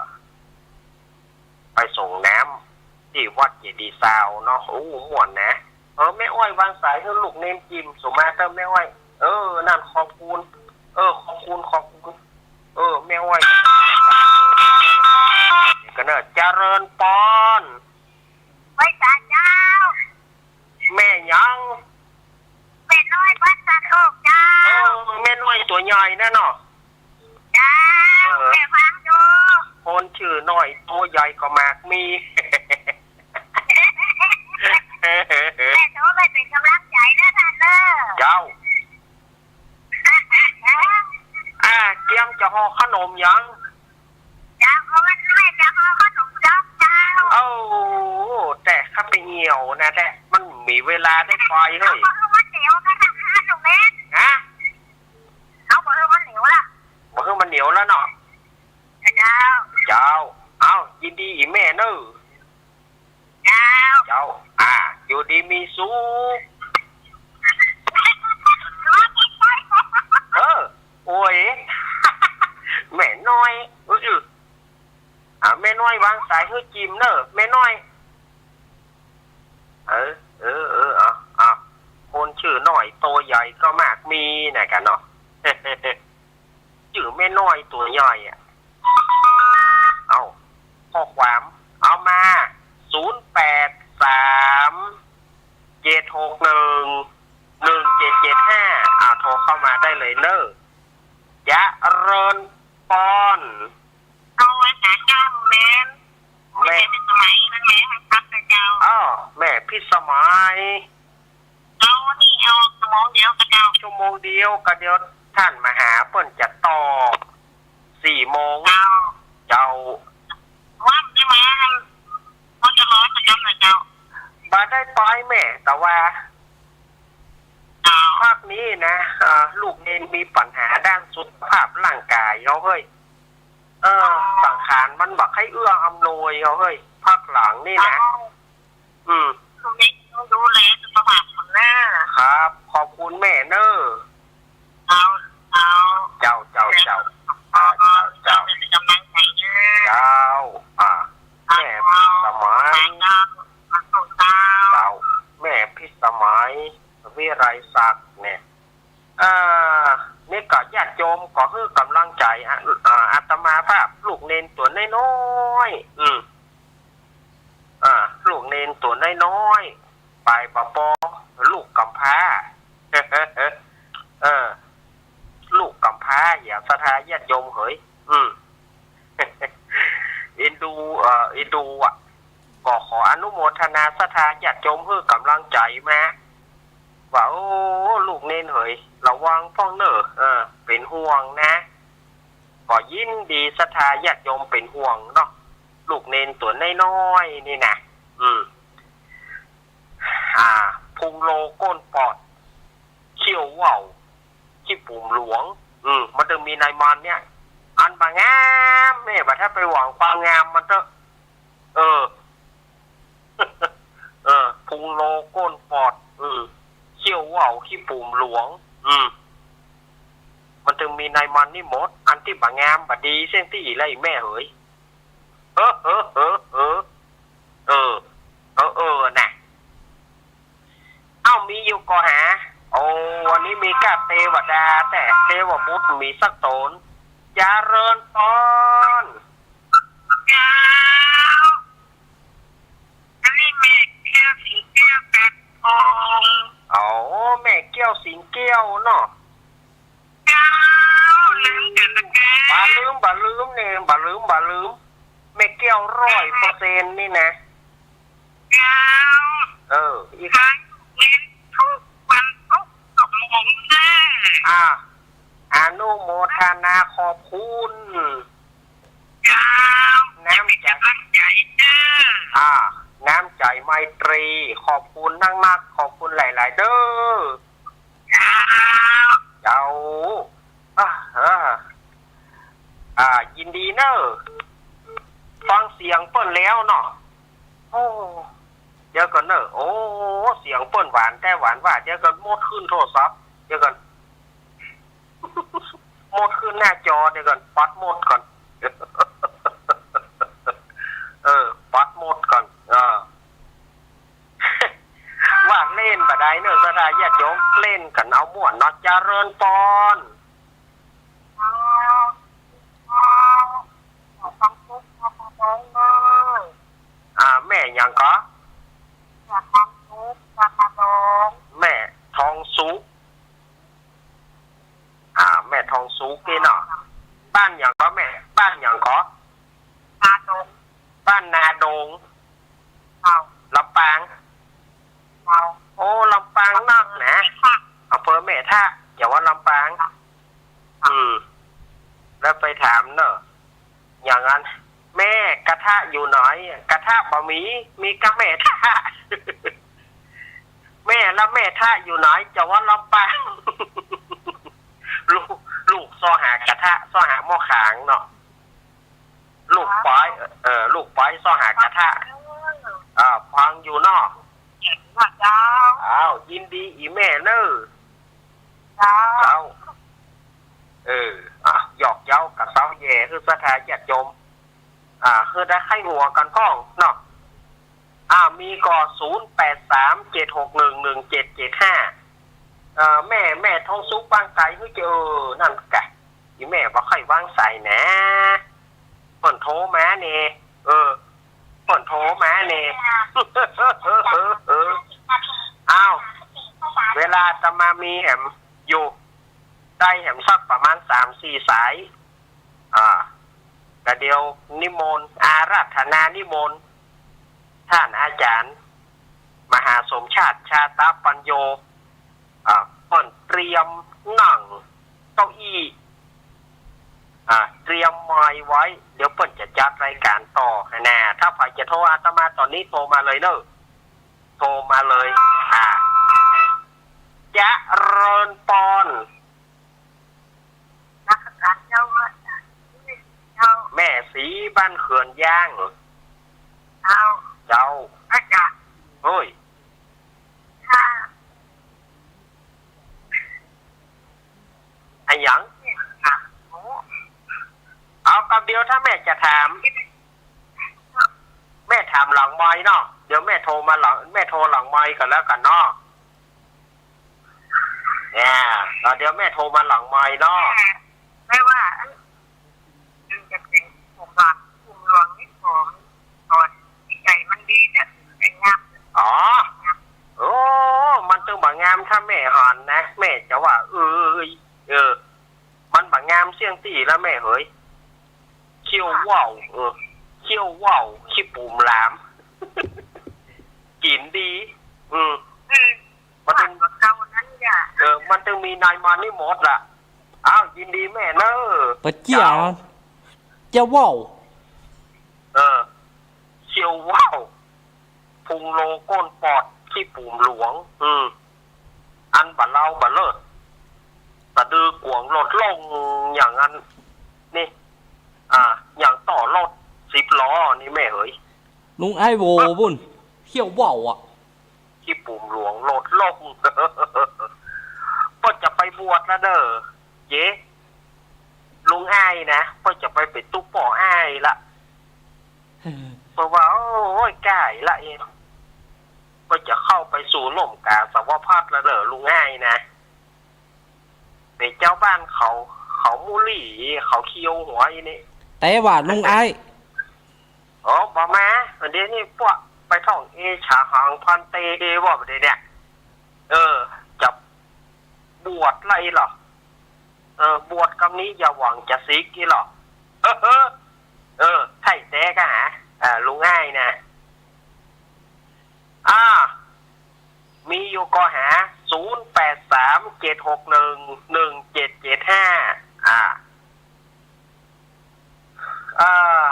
ไปส่งน้ำตี้วัดเจดีย์ซาวเนาะ โอ้ ม่วนนะ เออ แม่อ้อยวางสายหื้อลูกเณรจิม สุมาเตอร์แม่อ้อย เออ นั่น ขอบคุณ เออ ขอบคุณ ขอบคุณ เออ แม่อ้อย ก็เน่อ เจริญปอน ไหว้สาเจ้า แม่หยัง แม่น้อยวัดสะโคกเจ้า เออ แม่น้อยตั๋วใหญ่นั่นเนาะ เจ้า เออ แม่ฟังอยู่ คนจื้อน้อยตั๋วใหญ่ก็มากมี แม่โทรไปเป๋นกำลังใจ๋เน่อต้านเน่อ เจ้า อ่า เกียมจะห่อขนมหยัง เจ้า เพราะว่าแม่จะห่อขนมจ๊อกเจ้า โอ้ แต่ข้าไปเหี่ยวนะ แต่มันมีเวลาได้ไปเฮ้ย บ่หื้อมันเหนียวขนาดนั้นลูกเณร ฮะ เอาบ่หื้อมันเหนียวละ บ่หื้อมันเหนียวแล้วเนาะ เจ้า เจ้า เอ้า ยินดีอีแม่เน่อ เจ้า เจ้า อ่า อยู่ดีมีสุข เออ โอ้ย แม่น้อย เออ อ่า แม่น้อยวางสายหื้อจิมเน่อ แม่น้อย เออ เออ เออ เอา เอา คนจื้อน้อยตั๋วใหญ่ก็มากมีนะกะเนาะ จื้อแม่น้อยตั๋วใหญ่อะ เอา ข้อความ เอามา ศูนย์แปดสาม เจ็ดหกหนึ่ง หนึ่งเจ็ดเจ็ดห้า อ่า โทรเข้ามาได้เลยเน่อ เจริญปอน เอาไว้หาเจ้าแม่น แม่ แม่พิสมัยนั่นแหละ ให้ทักกับเจ้า อ้อ แม่พิสมัย เอานี่ เอาชั่วโมงเดียวกับเจ้า ชั่วโมงเดียวก็เดี๋ยวต้านมหาเปิ้นจะตอบ สี่โมง เจ้า เจ้า ว่างได้ไหม พอจะรอสักกำหน่อยเจ้า บ่ได้ไปแม่ แต่ว่า เจ้า พักนี้นะ อ่า ลูกเณรมีปัญหาด้านสุขภาพร่างกายเนาะเฮ้ย เออ สังขารมันบ่ใค่เอื้ออำนวยเนาะเฮ้ย พักหลังนี่นะ เจ้า อืม ช่วงนี้ต้องดูแลสุขภาพก่อนเน่อ ครับ ขอบคุณแม่เน่อ เจ้า เจ้า เจ้า เจ้า เจ้า อ่า เจ้า เจ้า เจ้า เป็นกำลังใจเน่อ เจ้า อ่า แม่พิสมัย เจ้า เจ้า เจ้า แม่พิสมัย วิไลศักดิ์เนี่ย อ่า นี่ก็ญาติโยมก็หื้อกำลังใจ๋ อ่ะ อ่า อาตมาภาพลูกเณรตั๋วน้อยๆ อืม อ่า ลูกเณรตั๋วน้อยๆ ไปปะปอ ลูกกำพร้า เออ ลูกกำพร้า อย่าศรัทธาญาติโยมเหย อืม เอ็นดู เอ่อ เอ็นดูอ่ะ ก็ขออนุโมทนาศรัทธาญาติโยมหื้อกำลังใจ๋มา ว่า โอ้ ลูกเณรเหย ระวังพ่องเน่อ เออ เป๋นห่วงนะ ก็ยินดีศรัทธาญาติโยมเป๋นห่วงเนาะ ลูกเณรตั๋วน้อยๆ นี่นะ อืม อ่า พุงโลก้นปอด เขี้ยวว่าว ขี้ปุ่มหลวง อืม มันจึงมีในมันเนี่ย อันบ่งาม แม่บ่าถ้าไปหวังความงามมันเต๊อะ เออ พุงโล ก้นปอด อืม เขี้ยวว่าว ขี้ปู๋มหลวง อืม มันตึงมีในมันนี่หมด อันตี้บ่งามบ่ดีเสี้ยงตี้ละ อีแม่เหย เออ เออ เออ เออ เออ เออ เออ น่ะ เอ้า มีอยู่ก่อหา โอ้ วันนี้มีก้าเตวดา แต่เตวบุตรมีสักต๋น เจริญปอน เจ้า อันนี้แม่แก้ว สิงแก้ว ตัดทอง อ๋อ แม่แก้ว สิงแก้วเนาะ เจ้า ลืมกั๋นละแก บ่าลืม บ่าลืมเน่ บ่าลืม บ่าลืม แม่แก้วร้อยเปอร์เซ็นต์นี่นะ เจ้า เออ อีก ฟังเห็นทุกวันทุกชั่วโมงเด้อ อ่า อนุโมทนาขอบคุณ เจ้า น้ำใจ จะเป๋นก๋ำลังใจ๋เด้อ อ่า น้ำใจ๋ไมตรี ขอบคุณนักๆ ขอบคุณหลายๆ เด้อ เจ้า เจ้า อ่า เออ อ่า ยินดีเน่อ ฟังเสียงเปิ้นแล้วเนาะ โอ้ เดี๋ยวก่อนเน่อ โอ้ เสียงเปิ้นหวานแต๊หวานว่า เดี๋ยวก่อน หมดขึ้นโทรศัพท์ เดี๋ยวก่อน หมดขึ้นหน้าจอ เดี๋ยวก่อน ปัดหมดก่อน เออ ปัดหมดก่อน เออ ว่าเล่นบ่ได้เน่อ ศรัทธาญาติโยม เล่นกั๋นเอาม่วนเนาะ เจริญปอน อ่า แม่หยังก่อ แม่ทองสุข แม่ทองสุข อ่า แม่ทองสุขนี่เนาะ บ้านหยังก่อแม่ บ้านหยังก่อ นาดง บ้านนาดง เจ้า ลำปาง เจ้า โอ้ ลำปางนักนะ อำเภอแม่ทะ จังหวัดลำปาง อืม แล้วไปถามเนาะ อย่างนั้น แม่กระทะอยู่ไหน กระทะบ่มี มีก้าแม่ทะ แม่ละแม่ทะอยู่ไหน จังหวัดลำปาง ลูก ลูกซอหากระทะ ซอหาหม้อขางเนาะ ลูกปอย เออ ลูกปอยซอหากระทะ อ่า ฟังอยู่เนาะ เจ้า อ้าว ยินดีอีแม่เน่อ เจ้า เจ้า เออ อ่ะ หยอกเย้ากับเซาแหย่ หื้อศรัทธาญาติโยม อ่า หื้อได้ใค่หัวกั๋นพ่องเนาะ อ่า มีก่อ ศูนย์แปดสาม เจ็ดหกหนึ่ง หนึ่งเจ็ดเจ็ดห้า เอ่อ แม่ แม่ทองสุขบ้านไก๋ หื้อจะ เออ นั่นกะ อีแม่บ่ค่อยวางสายนะ เปิ้นโทรมาเน่ เออ เปิ้นโทรมาเน่ อ้าว เวลาอาตมามีแหมอยู่ ได้แหมสักประมาณสามสี่สาย อ่า แต่เดี๋ยวนิมนต์ อาราธนานิมนต์ ท่านอาจารย์ มหาสมชาติ ชาตปัญโญ อ่า เปิ้นเตรียมนั่งเก้าอี้ อ่า เตรียมไมค์ไว้ เดี๋ยวเปิ้นจะจัดรายการต่อหั้นนะ ถ้าใผจะโทรอาตมาต๋อนนี้โทรมาเลยเน่อ โทรมาเลย อ่า เจริญปอน นมัสก๋านเจ้า เจ้า แม่ศรีบ้านเขื่อนยาง เจ้า เจ้า อาจารย์ เฮ้ย ค่ะ อะหยัง ค่ะ โอ้ เอากำเดียว ถ้าแม่จะถาม แม่ถามหลังไมค์เนาะ เดี๋ยวแม่โทรมาหลัง แม่โทรหลังไมค์ก่อนแล้วกั๋นเนาะ เนี่ย เดี๋ยวแม่โทรมาหลังไมค์เนาะ แม่ว่า เอ้ย มันจะเป๋นของหลวง ของหลวงนี่ของ ของใจมันดีนะ ใจงาม อ๋อ โอ้ มันตึงบ่งาม ถ้าแม่หันนะ แม่จะว่า เอ้ย เออ มันบ่งามเสี้ยงตี้ละแม่เหย เขี้ยวว่าว เออ เขี้ยวว่าว ขี้ปู๋มหลาม กิ๋นดี อืม อืม มันตึง หวานกว่าเก่านั้นอย่า เออ มันตึงมีในมันนี่หมดละ อ้าว ยินดีแม่เน่อ ปะเจี้ย เจ้า เจ้าว่าว เออ เขี้ยวว่าว พุงโล ก้นปอด ขี้ปู๋มหลวง อืม อันบ่เลาบ่เลิศ สะดือกว้างลดลง อย่างนั้น นี่ อ่า อย่างต่อรถสิบล้อนี่แม่เหย ลุงไอ้โวบุญ เขี้ยวว่าวอะ อี๋ ปู่หลวงโลดโล่ง เปิ้นจะไปบวชละเน่อ เย๋ ลุงอ้ายนะ เปิ้นจะไปเป๋นตุ๊ป้ออ้ายละ เปิ้นว่า โอ้ย ก้าละเอ๋ เปิ้นจะเข้าไปสู่ร่มก๋าสาวพัสต์ละเน่อ ลุงอ้ายนะ เป๋นเจ้าบ้านเขา เขามูหลี่ เขาเคี้ยวหัวอี๋นี่ แต่ว่าลุงอ้าย อ๋อ บ่มา เดี๋ยวนี้ปวกไปท่องเอชาหังพันเตว่าบ่าเดี๋ยวนี้ เออ จะบวชละอี้เหรอ เออ บวชกำนี้อย่าหวังจะสิกอี้เหรอ เออ เออ ใช่แต๊ก่ะหา อ่า ลุงอ้ายนะ อ่า มีอยู่ก่อหา ศูนย์แปดสาม เจ็ดหกหนึ่ง หนึ่งเจ็ดเจ็ดห้า อ่า เอ่อ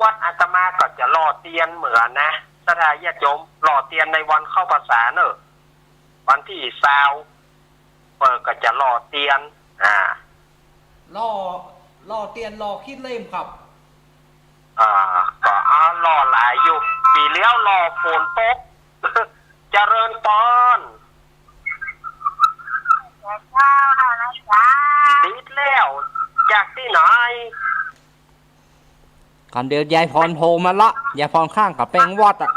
วัดอาตมาก็จะหล่อเตียนเหมือนนะ ศรัทธาญาติโยม หล่อเตียนในวันเข้าพรรษาเน่อ วันตี้ซาว เปิ้นก็จะหล่อเตียน อ่า หล่อ หล่อเตียนหล่อขี้เล่มครับ อ่า ก็เอาหล่อหลายอยู่ ปี๋แล้วหล่อฝนตก เจริญปอน เจ้า ติดแล้ว จากตี้ไหน ก่อนเดี๋ยวยายพรโทรมาละ ยายพรข้างกับแปงวอดอะ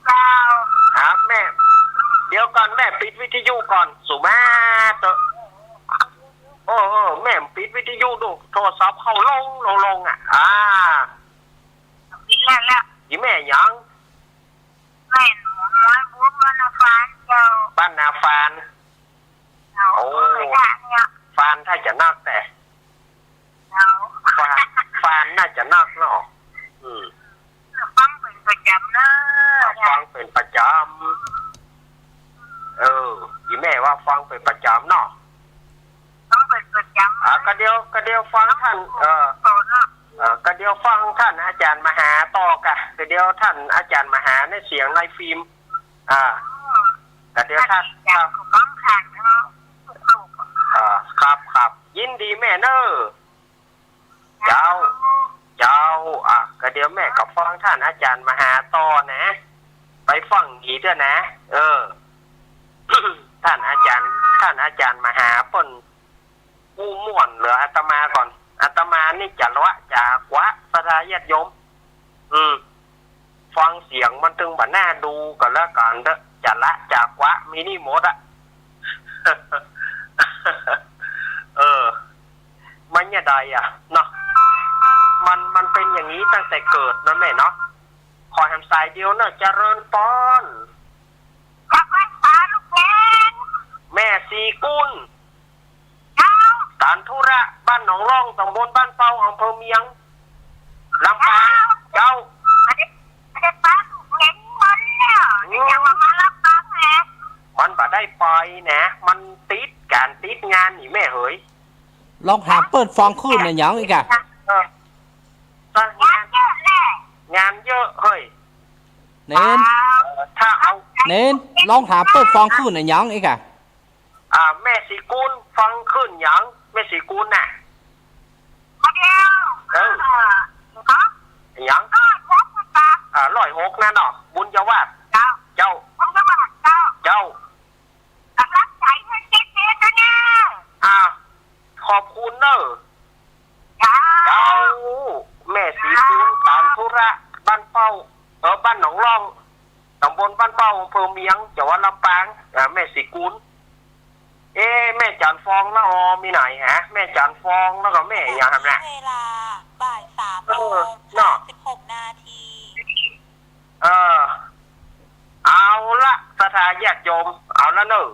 เจ้า ครับแม่ เดี๋ยวก่อนแม่ปิดวิทยุก่อน สุมาเตอะ โอ้ เออ แม่ปิดวิทยุดู โทรศัพท์เข้าลงลงลงอะ อ่า ปิดแล้ว แล้ว อี๋แม่หยัง แม่หนู หมวยบุญ บ้านนาฟานเจ้า บ้านนาฟาน เจ้า โอ้ เออ เนี่ย ฟานถ้าจะนักแต่ เจ้า ฟาน ฟานน่าจะนักเนาะ อืม ฟังเป๋นประจ๋ำเน่อ ฟังเป๋นประจ๋ำ เออ อี๋แม่ว่าฟังเป๋นประจ๋ำเนาะ ฟังเป๋นประจ๋ำ อ่า ก็เดี๋ยว ก็เดี๋ยวฟังท่าน เออ เออ ก็เดี๋ยวฟังท่านอาจ๋ารย์มหาต่อก่ะ ก็เดี๋ยวท่านอาจ๋ารย์มหาในเสียงในฟิล์ม อ่า ก็เดี๋ยวท่าน อยากฟังท่านเนาะ อ่า ครับ ครับ ยินดีแม่เน่อ เจ้า เจ้า อ่ะ ก็เดี๋ยวแม่ก็ฟังท่านอาจ๋ารย์มหาต่อนะ ไปฟังดีเต๊อะนะ เออ ท่านอาจ๋ารย์ ท่านอาจ๋ารย์มหาเปิ้นอู้ม่วนเหลืออาตมาก่อน อาตมานี่จะละจะกวะ ศรัทธาญาติโยม อืม ฟังเสียงมันตึงบ่น่าดูก็แล้วกั๋นเต๊อะ จะละจะกวะ มีนี่หมดอะ เออ มันจะใดอะเนาะ มัน มันเป๋นอย่างนี้ตั้งแต่เกิดนะแม่เนาะ ขอแหมสายเดียวเน่อ เจริญปอน แม่ศรีกุล เจ้า ตานธุระ บ้านหนองล่อง ตำบลบ้านเป้า อำเภอเมียง ลำปาง เจ้า เจ้า บ่ได้ บ่ได้ปาลูกเหลนมันเนี่ย อืม อยากว่ามาลำปางแหละ มันบ่ได้ไปนะ มันติดก๋านติดงานนี่แม่เหย ลองถามเปิ้นฟองคลื่นอะหยังอีกอะ เออ งานเยอะแหละ งานเยอะเฮ้ย เณร ถ้าเอา เณร ลองถามเปิ้นฟองคลื่นอะหยังอีกอะ อ่า แม่ศรีกุล ฟองคลื่นหยัง แม่ศรีกุลน่ะ เดี๋ยว เออ เออ หยัง ร้อยหก นั่นเนาะ บุญยวาส เจ้า เจ้า บุญยวาส เจ้า เจ้า ก๋ำลังใจ๋หื้อเจ๊ๆ เน่อ อ่า ขอบคุณเน่อ เจ้า เจ้า แม่ศรีกุล ตานธุระ บ้านเป้า เออ บ้านหนองล่อง ตำบลบ้านเป้า อำเภอเมียง จังหวัดลำปาง อ่า แม่ศรีกุล เอ๊ะ แม่จันทร์ฟองละออ มีไหนฮะ แม่จันทร์ฟอง แล้วก็แม่หยังครับเนี่ย เวลาบ่ายสาม เออ โมง เนาะ สามสิบหกนาที เออ เอาละ ศรัทธาญาติโยม เอาละเน่อ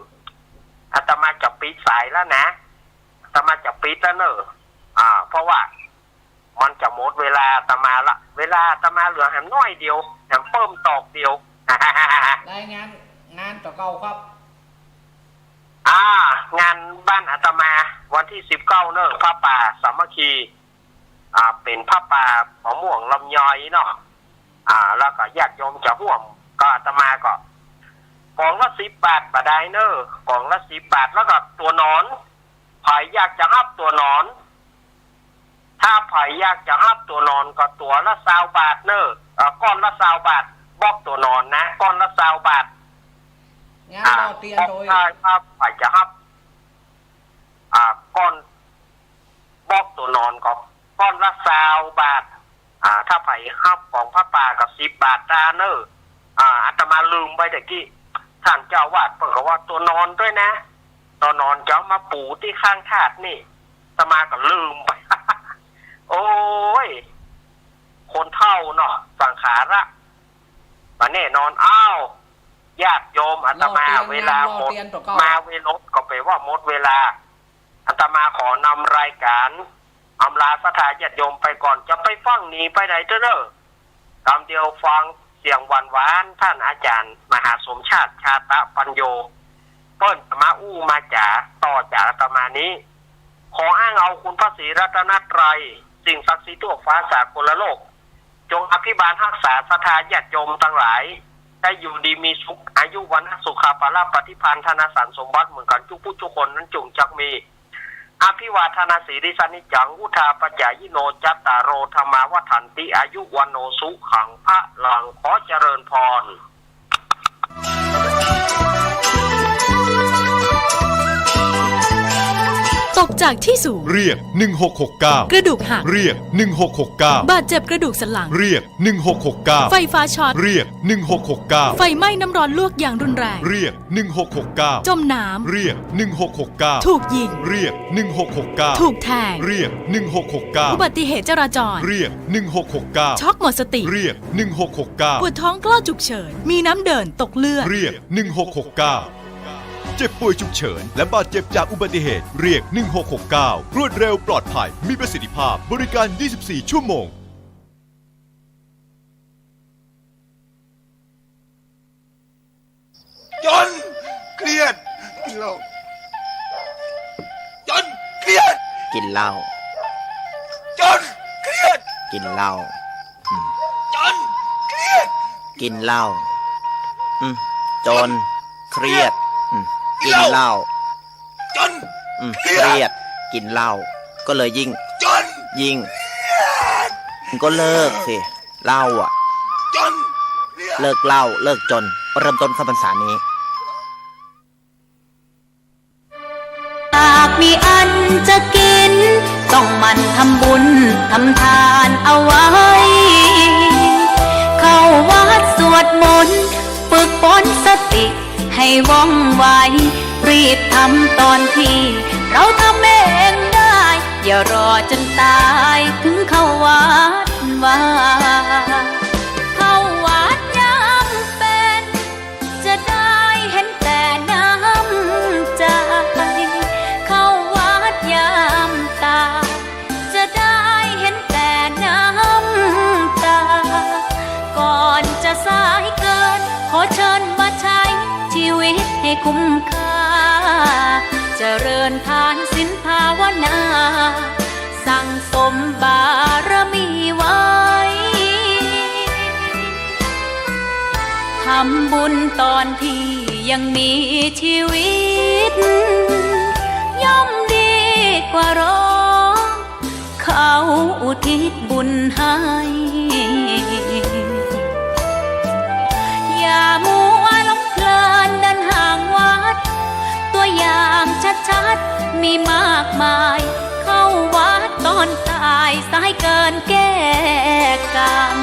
อาตมาจะปิดสายแล้วนะ อาตมาจะปิดแล้วเน่อ อ่า เพราะว่ามันจะหมดเวลาอาตมาละ เวลาอาตมาเหลือแหมน้อยเดียว แหมเปิ้มตอกเดียว รายงานงานต่อเก่าครับ อ่า งานบ้านอาตมาวันตี้สิบเก้าเน่อ ผ้าป่าสามัคคี อ่า เป๋นผ้าป่ามะม่วงลำไยเนาะ อ่า แล้วก็ญาติโยมจะฮ่วม ก็อาตมาก็ ก๋องละสิบบาทบ่ดายเน่อ ก๋องละสิบบาท แล้วก็ตั๋วหนอน ใผอยากจะฮับตั๋วหนอน ถ้าใผอยากจะฮับตั๋วหนอนก็ตั๋วละซาวบาทเน่อ เอ่อ ก้อนละซาวบาท บอกตั๋วหนอนนะ ก้อนละซาวบาท อ่า หม้อเตียน บอก โดย ได้ครับ ใผจะฮับ อ่า ก้อน บอกตั๋วนอนก็ก้อนละซาวบาท อ่า ถ้าใผฮับของผ้าป่าก็สิบบาทตาเน่อ อ่า อาตมาลืมไปตะกี้ ต้านเจ้าอาวาสเปิ้นก็ว่าตั๋วนอนตวยนะ ตั๋วนอนจะเอามาปู๋ตี้ข้างธาตุนี่ อาตมาก็ลืมไป โอ้ย คนเฒ่าเนาะ สังขาระ บ่แน่นอน อ้าว ญาติโยม อาตมา หม้อเตียน เวลาหมด หม้อเตียน มาเวลาหมดก็แปลว่าหมดเวลา อาตมาขอนำรายก๋านอำลาศรัทธาญาติโยมไปก่อน จะไปฟั่งหนีไปไหนเต๊อะเน่อ กำเดียวฟังเสียงหวานๆ ต้านอาจ๋ารย์มหาสมชาติ ชาตะปัญโญ เปิ้นจะมาอู้มาจ๋าต่อจากอาตมานี้ ขออ้างเอาคุณพระศรีรัตนตรัย สิ่งศักดิ์สิทธิ์ทั่วฟ้าสากลโลก จงอภิบาลฮักษาศรัทธาญาติโยมตังหลาย ได้อยู่ดีมีสุข อายุวรรณะสุขะพละปฏิภาณธนสารสมบัติเหมือนกั๋นจุกผู้จุกคนนั้นจุ่งจักมี อภิวาทนาสีลิสานิจจัง วุฑฒาปจายิโน จัตตาโร ธัมมา วัฑฒันติ อายุวัณโณ สุขัง พลัง ขอเจริญพร ตกจากที่สูง เรียก หนึ่งหกหกเก้า กระดูกหัก เรียก หนึ่งหกหกเก้า บาดเจ็บกระดูกสันหลัง เรียก หนึ่งหกหกเก้า ไฟฟ้าช็อต เรียก หนึ่งหกหกเก้า ไฟไหม้น้ำร้อนลวกอย่างรุนแรง เรียก หนึ่งหกหกเก้า จมน้ำ เรียก หนึ่งหกหกเก้า ถูกยิง เรียก หนึ่งหกหกเก้า ถูกแทง เรียก หนึ่งหกหกเก้า อุบัติเหตุจราจร เรียก หนึ่งหกหกเก้า ช็อกหมดสติ เรียก หนึ่งหกหกเก้า ปวดท้องคลอดฉุกเฉิน มีน้ำเดิน ตกเลือด เรียก หนึ่งหกหกเก้า เจ็บป่วยฉุกเฉิน และบาดเจ็บจากอุบัติเหตุ เรียก หนึ่งหกหกเก้า รวดเร็ว ปลอดภัย มีประสิทธิภาพ บริการ ยี่สิบสี่ ชั่วโมง จนเครียด กินเหล้า จนเครียด กินเหล้า จนเครียด กินเหล้า อืม จนเครียด กินเหล้า อืม จนเครียด อืม กินเหล้า จน อืม เครียด เครียด กินเหล้า ก็เลยยิ่ง จน ยิ่ง เครียด ก็เลิกสิ เหล้าอะ จนเครียด เลิกเหล้า เลิกจน เริ่มต้นเข้าพรรษานี้ หากมีอันจะกิน ต้องหมั่นทำบุญทำทานเอาไว้ เข้าวัดสวดมนต์ ฝึกฝนสติให้ว่องไว รีบทำตอนที่เราทำเองได้ อย่ารอจนตายถึงเข้าวัดวา เข้าวัดยามเป็น จะได้เห็นแต่น้ำใจ เข้าวัดยามตาย จะได้เห็นแต่น้ำตา ก่อนจะสายเกิน ขอเชิญมาใช้ชีวิตให้คุ้มค่า เจริญทานศีลภาวนา สั่งสมบารมีไว้ ทำบุญตอนที่ยังมีชีวิต ย่อมดีกว่ารอ เขาอุทิศบุญให้ อย่ามัวหลงเพลินเดินห่างวัด ตัวอย่างชัดๆ มีมากมาย เข้าวัดตอนตาย สายเกินแก้กรรม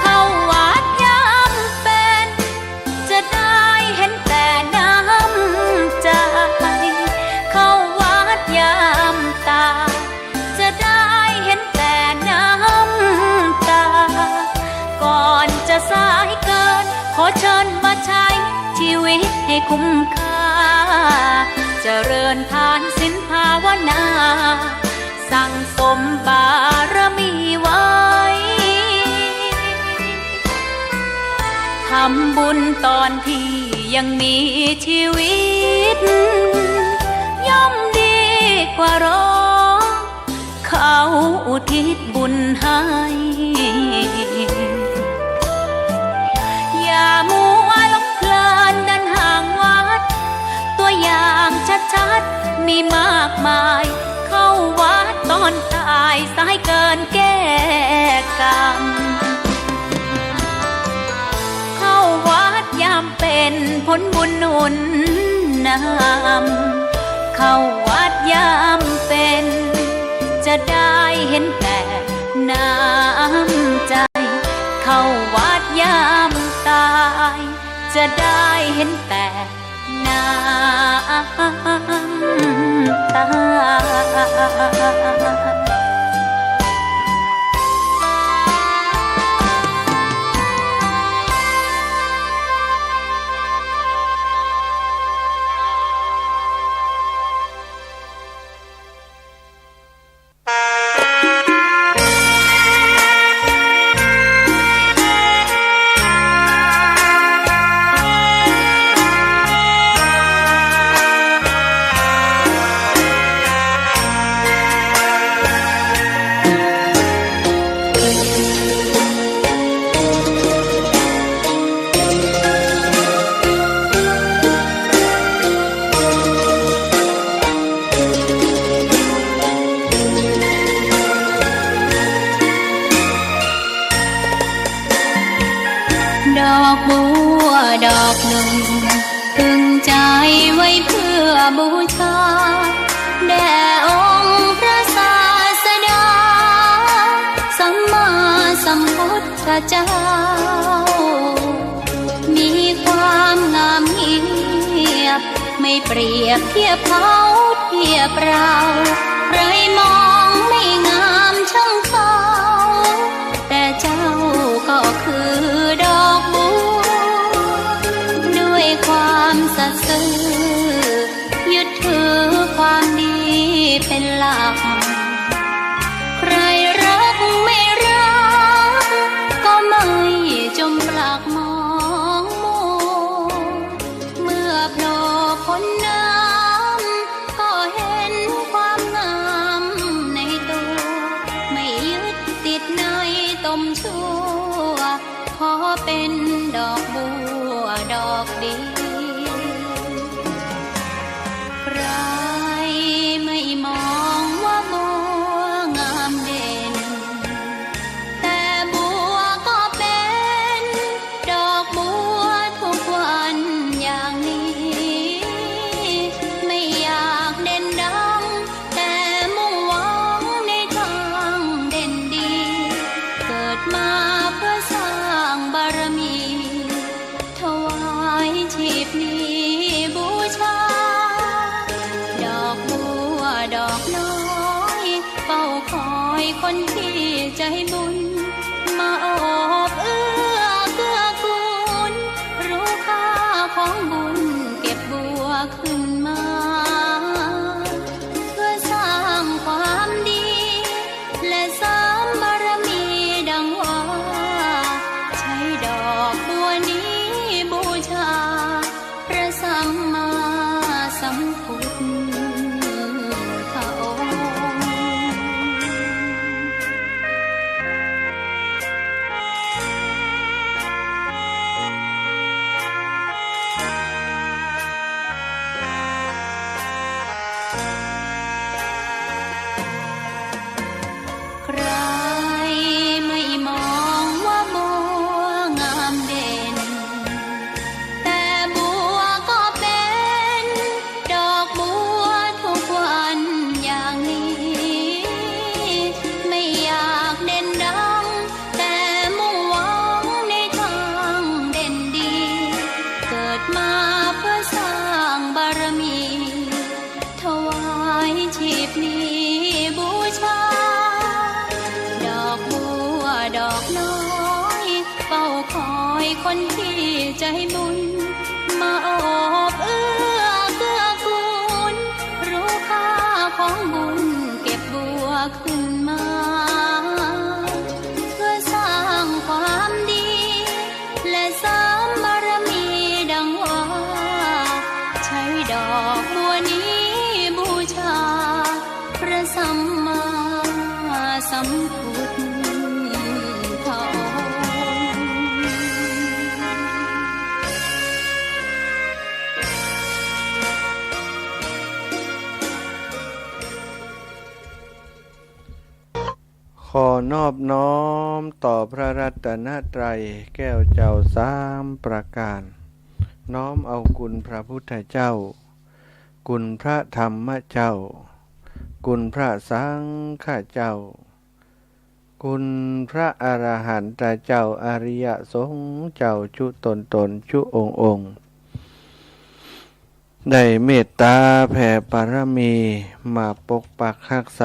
เข้าวัดยามเป็น จะได้เห็นแต่น้ำใจ เข้าวัดยามตาย จะได้เห็นแต่น้ำตา ก่อนจะสายเกิน ขอเชิญมาใช้ชีวิตให้คุ้มค่า เจริญทานศีลภาวนา สั่งสมบารมีไว้ ทำบุญตอนที่ ยังมีชีวิต ย่อมดีกว่าร้อง เขาอุทิศบุญให้ อย่ามัวหลงเพลินเดินห่างวัด ตัวอย่างชัดๆ มีมากมาย เข้าวัดตอนตาย สายเกินแก้กรรม เข้าวัดยามเป็นผลบุญหนุนนำ เข้าวัดยามเป็น จะได้เห็นแต่น้ำใจ เข้าวัดยามตาย จะได้เห็นแต่น้ำตา ดอกบัวดอกหนึ่ง พึงใจไว้เพื่อบูชา แด่องค์พระศาสดา สัมมาสัมพุทธเจ้า มีความงามเงียบ ไม่เปรียบเทียบเขาเทียบเรา ใครมองไม่งามช่างเขา แต่เจ้าก็คือดอกบัว ด้วยความสัตย์ซื่อ ยึดถือความดีเป็นหลัก ใครรักไม่รัก ก็ไม่จมปลักมองมัว เมื่อโผล่พ้นน้ำ ก็เห็นความงามในตัว ไม่ยึดติดในตมชั่ว ขอเป็นดอกบัวดอกเดียว ใครไม่มองว่าบัวงามเด่น แต่บัวก็เป็นดอกบัวทุกวันอย่างนี้ ไม่อยากเด่นดัง แต่มุ่งหวังในทางเด่นดี เกิดมาเพื่อสร้างบารมี ถวายชีพนี้บูชา ดอกบัวดอกน้อย เฝ้าคอยคนที่ใจบุญ มาโอบเอื้อเกื้อกูล รู้ค่าของบุญเก็บบัวขึ้นมา เพื่อสร้างความดี และเสริมบารมีดังว่า ใช้ดอกบัวนี้บูชา พระสัมมาสัมพุทธองค์ ใครไม่มองว่าบัวงามเด่น แต่บัวก็เป็นดอกบัวทุกวันอย่างนี้ ไม่อยากเด่นดัง แต่มุ่งหวังในทางเด่นดี เกิดมาเพื่อสร้างบารมี ถวายชีพนี้บูชา ดอกบัวดอกน้อย เฝ้าคอยคนที่ใจบุญ มาโอบเอื้อเกื้อกูล รู้ค่าของบุญเก็บบัวขึ้นมา เพื่อสร้างความดี และเสริมบารมีดังว่า ขอนอบน้อมต่อพระรัตนตรัยแก้วเจ้าสามประการ น้อมเอาคุณพระพุทธเจ้า คุณพระธรรมเจ้า คุณพระสังฆเจ้า คุณพระอรหันตเจ้า อริยสงฆ์เจ้าจุ๊ตนๆ จุ๊องค์ๆ ได้เมตตาแผ่ปารมีมาปกปักฮักษา